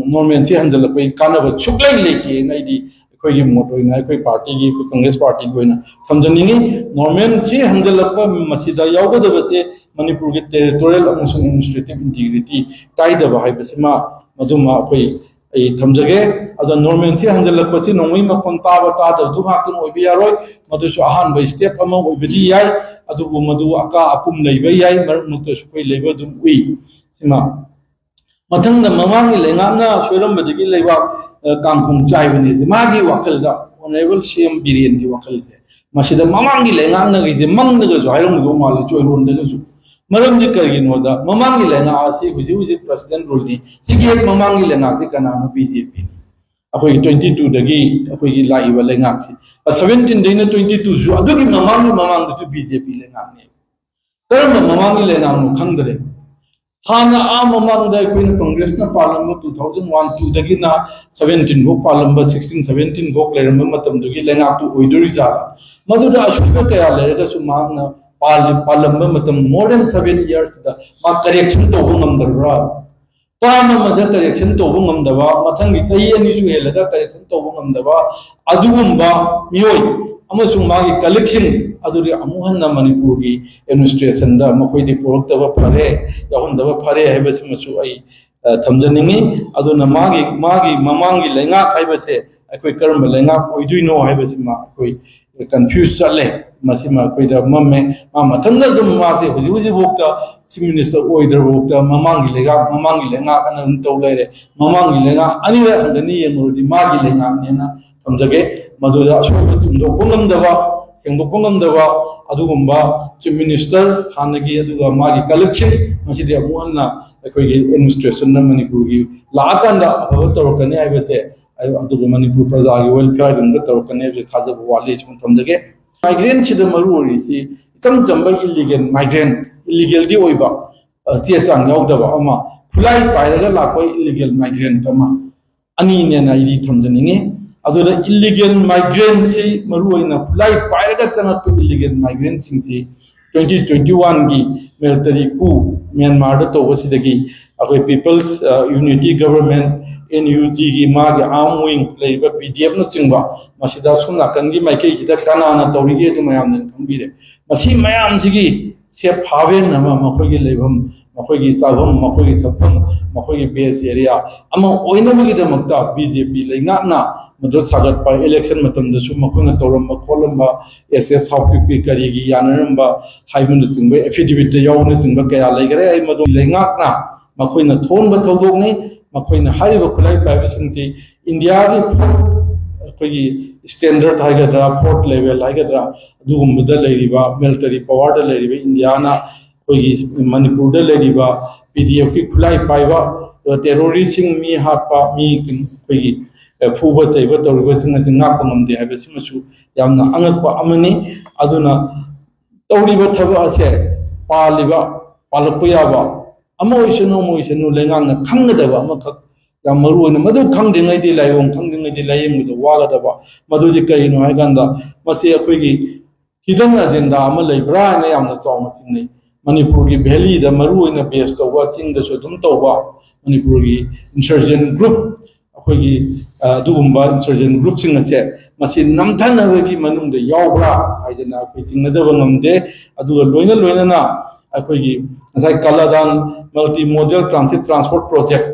normalcy ꯍꯟꯖꯤꯜꯂꯛꯄꯒꯤ ꯀꯥꯟꯅꯕ ꯁꯨꯛꯂꯩ ꯂꯩꯇꯦꯅ ꯑꯩꯗꯤ ꯑꯩꯈꯣꯏꯒꯤ ꯃꯣꯠ ꯑꯣꯏꯅ, ꯑꯩꯈꯣꯏ partyꯒꯤ, ꯑꯩꯈꯣꯏ Congress partyꯒꯤ ꯑꯣꯏꯅ ꯊꯝꯖꯅꯤꯡꯉꯤ꯫ Normalcy ꯍꯟꯖꯤꯜꯂꯛꯄ ꯃꯁꯤꯗ ꯌꯥꯎꯒꯗꯕꯁꯦ ꯃꯅꯤꯄꯨꯔꯒꯤ territorial ꯑꯃꯁꯨꯡ administrative integrity ꯀꯥꯏꯗꯕ ꯍꯥꯏꯕꯁꯤꯃ, ꯃꯗꯨꯃ ꯑꯩꯈꯣꯏ, ꯑꯩ ꯊꯝꯖꯒꯦ꯫ ꯑꯗ normalcy ꯍꯟꯖꯤꯜꯂꯛꯄꯁꯤ ꯅꯣꯡꯃꯩ ꯃꯈꯣꯟ ꯇꯥꯕ ꯇꯥꯗꯕꯗꯨ ꯉꯥꯛꯇꯪ ꯑꯣꯏꯕ ꯌꯥꯔꯣꯏ, ꯃꯗꯨꯁꯨ ꯑꯍꯥꯟꯕ step ꯑꯃ ꯑꯣꯏꯕꯗꯤ ꯌꯥꯏ, ꯑꯗꯨꯕꯨ ꯃꯗꯨ ꯑꯀꯥ ꯑꯀꯨꯝ ꯂꯩꯕ ꯌꯥꯏ, ꯃꯔꯛ ꯃꯔꯛꯇꯁꯨ ꯑꯩꯈꯣꯏ ꯂꯩꯕ ꯑꯗꯨꯝ ꯎꯏ꯫ ꯁꯤꯃ ꯃꯊꯪꯗ ꯃꯃꯥꯡꯒꯤ ꯂꯩꯉꯥꯛꯅ ꯁꯣꯏꯔꯝꯕꯗꯒꯤ ꯂꯩꯕꯥꯛ ꯀꯥꯡꯈꯣꯡ ꯆꯥꯏꯕꯅꯦꯁꯦ ꯃꯥꯒꯤ ꯋꯥꯈꯜꯗ, honourable CM ꯕꯤꯔꯦꯟꯒꯤ ꯋꯥꯈꯜꯁꯦ, ꯃꯁꯤꯗ ꯃꯃꯥꯡꯒꯤ ꯂꯩꯉꯥꯛꯅꯒꯤꯁꯦ ꯃꯪꯗꯒꯁꯨ ꯍꯥꯏꯔꯝꯒꯗꯧ ꯃꯥꯜꯂꯦ, ꯆꯣꯏꯔꯣꯟꯗꯒꯁꯨ꯫ ꯃꯔꯝꯗꯤ ꯀꯔꯤꯒꯤꯅꯣꯗ ꯃꯃꯥꯡꯒꯤ ꯂꯩꯉꯥꯛ ꯑꯁꯤ ꯍꯧꯖꯤꯛ ꯍꯧꯖꯤꯛ president ruleꯅꯤ, ꯁꯤꯒꯤ ꯍꯦꯛ ꯃꯃꯥꯡꯒꯤ ꯂꯩꯉꯥꯛꯁꯤ ꯀꯅꯥꯅꯣ? BJPꯅꯤ꯫ ꯑꯩꯈꯣꯏꯒꯤ twenty twoꯗꯒꯤ ꯑꯩꯈꯣꯏꯒꯤ ꯂꯥꯛꯏꯕ ꯂꯩꯉꯥꯛꯁꯤ, seventeenꯗꯩꯅ twenty twoꯁꯨ ꯑꯗꯨꯒꯤ ꯃꯃꯥꯡꯒꯤ ꯃꯃꯥꯡꯗꯁꯨ BJP ꯂꯩꯉꯥꯛꯅꯦ꯫ ꯀꯔꯝꯕ ꯃꯃꯥꯡꯒꯤ ꯂꯩꯉꯥꯛꯅꯣ ꯈꯪꯗ꯭ꯔꯦ꯫ ꯍꯥꯟꯅ ꯑꯥ ꯃꯃꯥꯡꯗ ꯑꯩꯈꯣꯏꯅ ꯀꯪꯒ꯭ꯔꯦꯁꯅ ꯄꯥꯜꯂꯝꯕ two thousand one two ꯗꯒꯤꯅ seventeen ꯐꯥꯎ ꯄꯥꯜꯂꯝꯕ, sixteen seventeen ꯐꯥꯎ ꯂꯩꯔꯝꯕ ꯃꯇꯝꯗꯨꯒꯤ ꯂꯩꯉꯥꯛꯇꯨ ꯑꯣꯏꯗꯣꯔꯤꯖꯥꯠꯂ? ꯃꯗꯨꯗ ꯑꯁꯣꯏꯕ ꯀꯌꯥ ꯂꯩꯔꯒꯁꯨ ꯃꯍꯥꯛꯅ ꯄꯥꯜꯂꯤ-, ꯄꯥꯜꯂꯝꯕ ꯃꯇꯝ more than seven yearsꯇ ꯃꯥ correction ꯇꯧꯕ ꯉꯝꯗꯕ꯭ꯔꯥ? Term ꯑꯃꯗ correction ꯇꯧꯕ ꯉꯝꯗꯕ, ꯃꯊꯪꯒꯤ ꯆꯍꯤ ꯑꯅꯤꯁꯨ ꯍꯦꯜꯂꯒ correction ꯇꯧꯕ ꯉꯝꯗꯕ ꯑꯗꯨꯒꯨꯝꯕ ꯃꯤꯑꯣꯏ ꯑꯃꯁꯨꯡ ꯃꯥꯒꯤ colleagueꯁꯤꯡ ꯑꯗꯨꯗꯤ ꯑꯃꯨꯛ ꯍꯟꯅ ꯃꯅꯤꯄꯨꯔꯒꯤ administrationꯗ ꯃꯈꯣꯏꯗꯤ ꯄꯨꯔꯛꯇꯕ ꯐꯔꯦ, ꯌꯥꯎꯍꯟꯗꯕ ꯐꯔꯦ ꯍꯥꯏꯕꯁꯤꯃꯁꯨ ꯑꯩ, ꯑ, ꯊꯝꯖꯅꯤꯡꯉꯤ꯫ ꯑꯗꯨꯅ ꯃꯥꯒꯤ, ꯃꯥꯒꯤ ꯃꯃꯥꯡꯒꯤ ꯂꯩꯉꯥꯛ ꯍꯥꯏꯕꯁꯦ ꯑꯩꯈꯣꯏ ꯀꯔꯝꯕ ꯂꯩꯉꯥꯛ ꯑꯣꯏꯗꯣꯏꯅꯣ ꯍꯥꯏꯕꯁꯤꯃ ꯑꯩꯈꯣꯏ confuse ꯆꯠꯂꯦ꯫ ꯃꯁꯤꯃ ꯑꯩꯈꯣꯏꯗ ꯃꯝꯃꯦ꯫ ꯃꯥ ꯃꯊꯟꯇ ꯑꯗꯨꯝ ꯃꯥꯁꯦ ꯍꯧꯖꯤꯛ ꯍꯧꯖꯤꯛꯐꯥꯎꯗ chief minister ꯑꯣꯏꯗ꯭ꯔꯕꯐꯥꯎꯗ ꯃꯃꯥꯡꯒꯤ ꯂꯩꯉꯥꯛ, ꯃꯃꯥꯡꯒꯤ ꯂꯩꯉꯥꯛ ꯑꯅ ꯑꯗꯨꯝ ꯇꯧ ꯂꯩꯔꯦ꯫ ꯃꯃꯥꯡꯒꯤ ꯂꯩꯉꯥꯛ ꯑꯅꯤꯔꯛ ꯍꯟꯒꯠꯅ ꯌꯦꯡꯉꯨꯔꯗꯤ ꯃꯥꯒꯤ ꯂꯩꯉꯥꯛꯅꯦꯅ ꯊꯝꯖꯒꯦ꯫ ꯃꯗꯨꯗ ꯑꯁꯣꯏꯕ ꯆꯨꯝꯗꯣꯛꯄ ꯉꯝꯗꯕ, ꯁꯦꯡꯗꯣꯛꯄ ꯉꯝꯗꯕ ꯑꯗꯨꯒꯨꯝꯕ chief minister ꯍꯥꯟꯅꯒꯤ, ꯑꯗꯨꯒ ꯃꯥꯒꯤ colleagueꯁꯤꯡ, ꯃꯁꯤꯗꯤ ꯑꯃꯨꯛ ꯍꯟꯅ ꯑꯩꯈꯣꯏꯒꯤ administrationꯅ ꯃꯅꯤꯄꯨꯔꯒꯤ ꯂꯥꯛꯑꯀꯥꯟꯗ ꯑꯐꯕ ꯇꯧꯔꯛꯀꯅꯤ ꯍꯥꯏꯕꯁꯦ, ꯑꯗꯨꯒ ꯃꯅꯤꯄꯨꯔ ꯄ꯭ꯔꯖꯥꯒꯤ welfareꯒꯤꯗꯃꯛꯇ ꯇꯧꯔꯛꯀꯅꯤ ꯍꯥꯏꯕꯁꯦ ꯊꯥꯖꯕ ꯋꯥꯠꯂꯤ꯫ ꯁꯤꯃ ꯊꯝꯖꯒꯦ꯫ Migrantꯁꯤꯗ ꯃꯔꯨ ꯑꯣꯏꯔꯤꯁꯤ ꯏꯆꯝ ꯆꯝꯕ illegal migrant, illegalꯗꯤ ꯑꯣꯏꯕ, ꯑ, ꯆꯦ ꯆꯥꯡ ꯌꯥꯎꯗꯕ ꯑꯃ, ꯈꯨꯠꯂꯥꯏ ꯄꯥꯏꯔꯒ ꯂꯥꯛꯄ illegal migrant ꯑꯃ, ꯑꯅꯤꯅꯦꯅ ꯑꯩꯗꯤ ꯊꯝꯖꯅꯤꯡꯉꯤ꯫ ꯑꯗꯨꯅ illegal migrantꯁꯤ, ꯃꯔꯨ ꯑꯣꯏꯅ ꯈꯨꯠꯂꯥꯏ ꯄꯥꯏꯔꯒ ꯆꯪꯉꯛꯄ illegal migrantꯁꯤꯡꯁꯤ twenty twenty-oneꯒꯤ military coup ꯃ꯭ꯌꯥꯟꯃꯥꯔꯗ ꯇꯧꯕꯁꯤꯗꯒꯤ ꯑꯩꯈꯣꯏ People's, ꯑ, Unity Government, NUGꯒꯤ ꯃꯥꯒꯤ arm wing ꯂꯩꯔꯤꯕ PDFꯅꯆꯤꯡꯕ, ꯃꯁꯤꯗ ꯁꯣꯝ ꯅꯥꯀꯟꯒꯤ ꯃꯥꯏꯀꯩꯁꯤꯗ ꯀꯅꯥꯅ ꯇꯧꯔꯤꯒꯦ ꯑꯗꯨ ꯃꯌꯥꯝꯅ ꯈꯪꯕꯤꯔꯦ꯫ ꯃꯁꯤ ꯃꯌꯥꯝꯁꯤꯒꯤ safe haven ꯑꯃ, ꯃꯈꯣꯏꯒꯤ ꯂꯩꯐꯝ, ꯃꯈꯣꯏꯒꯤ ꯆꯥꯐꯝ, ꯃꯈꯣꯏꯒꯤ ꯊꯛꯐꯝ, ꯃꯈꯣꯏꯒꯤ base area ꯑꯃ ꯑꯣꯏꯅꯕꯒꯤꯗꯃꯛꯇ BJP ꯂꯩꯉꯥꯛꯅ ꯃꯗꯨ ꯁꯥꯒꯠꯄ, election ꯃꯇꯝꯗꯁꯨ ꯃꯈꯣꯏꯅ ꯇꯧꯔꯝꯕ ꯈꯣꯠꯂꯝꯕ, SS ꯍꯥꯎꯀꯤꯞꯀꯤ ꯀꯔꯤꯒꯤ ꯌꯥꯅꯔꯝꯕ ꯍꯥꯏꯕꯅꯆꯤꯡꯕ, affidavitꯇ ꯌꯥꯎꯕꯅꯆꯤꯡꯕ ꯀꯌꯥ ꯂꯩꯈꯔꯦ꯫ ꯑꯩ ꯃꯗꯨ ꯂꯩꯉꯥꯛꯅ ꯃꯈꯣꯏꯅ ꯊꯣꯛꯍꯟꯕ ꯊꯧꯗꯣꯛꯅꯤ꯫ ꯃꯈꯣꯏꯅ ꯍꯥꯏꯔꯤꯕ ꯈꯨꯠꯂꯥꯏ ꯄꯥꯏꯕꯁꯤꯡꯁꯤ ꯏꯟꯗꯤꯌꯥꯒꯤ fourth, ꯑꯩꯈꯣꯏꯒꯤ standard ꯍꯥꯏꯒꯗ꯭ꯔꯥ, fourth level ꯍꯥꯏꯒꯗ꯭ꯔꯥ, ꯑꯗꯨꯒꯨꯝꯕꯗ ꯂꯩꯔꯤꯕ military powerꯗ ꯂꯩꯔꯤꯕ ꯏꯟꯗꯤꯌꯥꯅ ꯑꯩꯈꯣꯏꯒꯤ ꯃꯅꯤꯄꯨꯔꯗ ꯂꯩꯔꯤꯕ PDFꯀꯤ ꯈꯨꯠꯂꯥꯏ ꯄꯥꯏꯕ terroristꯁꯤꯡ, ꯃꯤ ꯍꯥꯠꯄ, ꯃꯤ ꯑꯩꯈꯣꯏꯒꯤ, ꯑꯦ, ꯐꯨꯕ ꯆꯩꯕ ꯇꯧꯔꯤꯕꯁꯤꯡ ꯑꯁꯤ ꯉꯥꯛꯄ ꯉꯝꯗꯦ ꯍꯥꯏꯕꯁꯤꯃꯁꯨ ꯌꯥꯝꯅ ꯑꯉꯛꯄ ꯑꯃꯅꯤ꯫ ꯑꯗꯨꯅ ꯇꯧꯔꯤꯕ ꯊꯕꯛ ꯑꯁꯦ ꯄꯥꯜꯂꯤꯕ, ꯄꯥꯜꯂꯛꯄ ꯌꯥꯕ ꯑꯃ ꯑꯣꯏꯁꯅꯨ, ꯑꯃ ꯑꯣꯏꯁꯅꯨ, ꯂꯩꯉꯥꯛꯅ ꯈꯪꯒꯗꯕ ꯑꯃꯈꯛ ꯌꯥꯝ ꯃꯔꯨ ꯑꯣꯏꯅ, ꯃꯗꯨ ꯈꯪꯗ꯭ꯔꯤꯉꯩꯗꯤ ꯂꯥꯏꯑꯣꯡ ꯈꯪꯗ꯭ꯔꯤꯉꯩꯗꯤ ꯂꯥꯏꯌꯦꯡꯕꯗ ꯋꯥꯒꯗꯕ꯫ ꯃꯗꯨꯗꯤ ꯀꯔꯤꯅꯣ ꯍꯥꯏ ꯀꯥꯟꯗ, ꯃꯁꯤ ꯑꯩꯈꯣꯏꯒꯤ hidden agenda ꯑꯃ ꯂꯩꯕ꯭ꯔꯥ ꯍꯥꯏꯅ ꯌꯥꯝꯅ ꯆꯥꯎꯅ ꯆꯤꯡꯅꯩ꯫ ꯃꯅꯤꯄꯨꯔꯒꯤ valley ꯗ ꯃꯔꯨ ꯑꯣꯏꯅ base ꯇꯧꯕ, ꯆꯤꯡꯗꯁꯨ ꯑꯗꯨꯝ ꯇꯧꯕ, ꯃꯅꯤꯄꯨꯔꯒꯤ insurgent group, ꯑꯩꯈꯣꯏꯒꯤ, ꯑ, ꯑꯗꯨꯒꯨꯝꯕ insurgent group ꯁꯤꯡ ꯑꯁꯦ ꯃꯁꯤ ꯅꯝꯊꯅꯕꯒꯤ ꯃꯅꯨꯡꯗ ꯌꯥꯎꯕ꯭ꯔꯥ ꯍꯥꯏꯗꯅ ꯑꯩꯈꯣꯏ ꯆꯤꯡꯅꯗꯕ ꯉꯝꯗꯦ꯫ ꯑꯗꯨꯒ ꯂꯣꯏꯅ ꯂꯣꯏꯅꯅ ꯑꯩꯈꯣꯏꯒꯤ ꯉꯁꯥꯏ ꯀꯂꯥꯗꯥꯟ multi modal transit transport project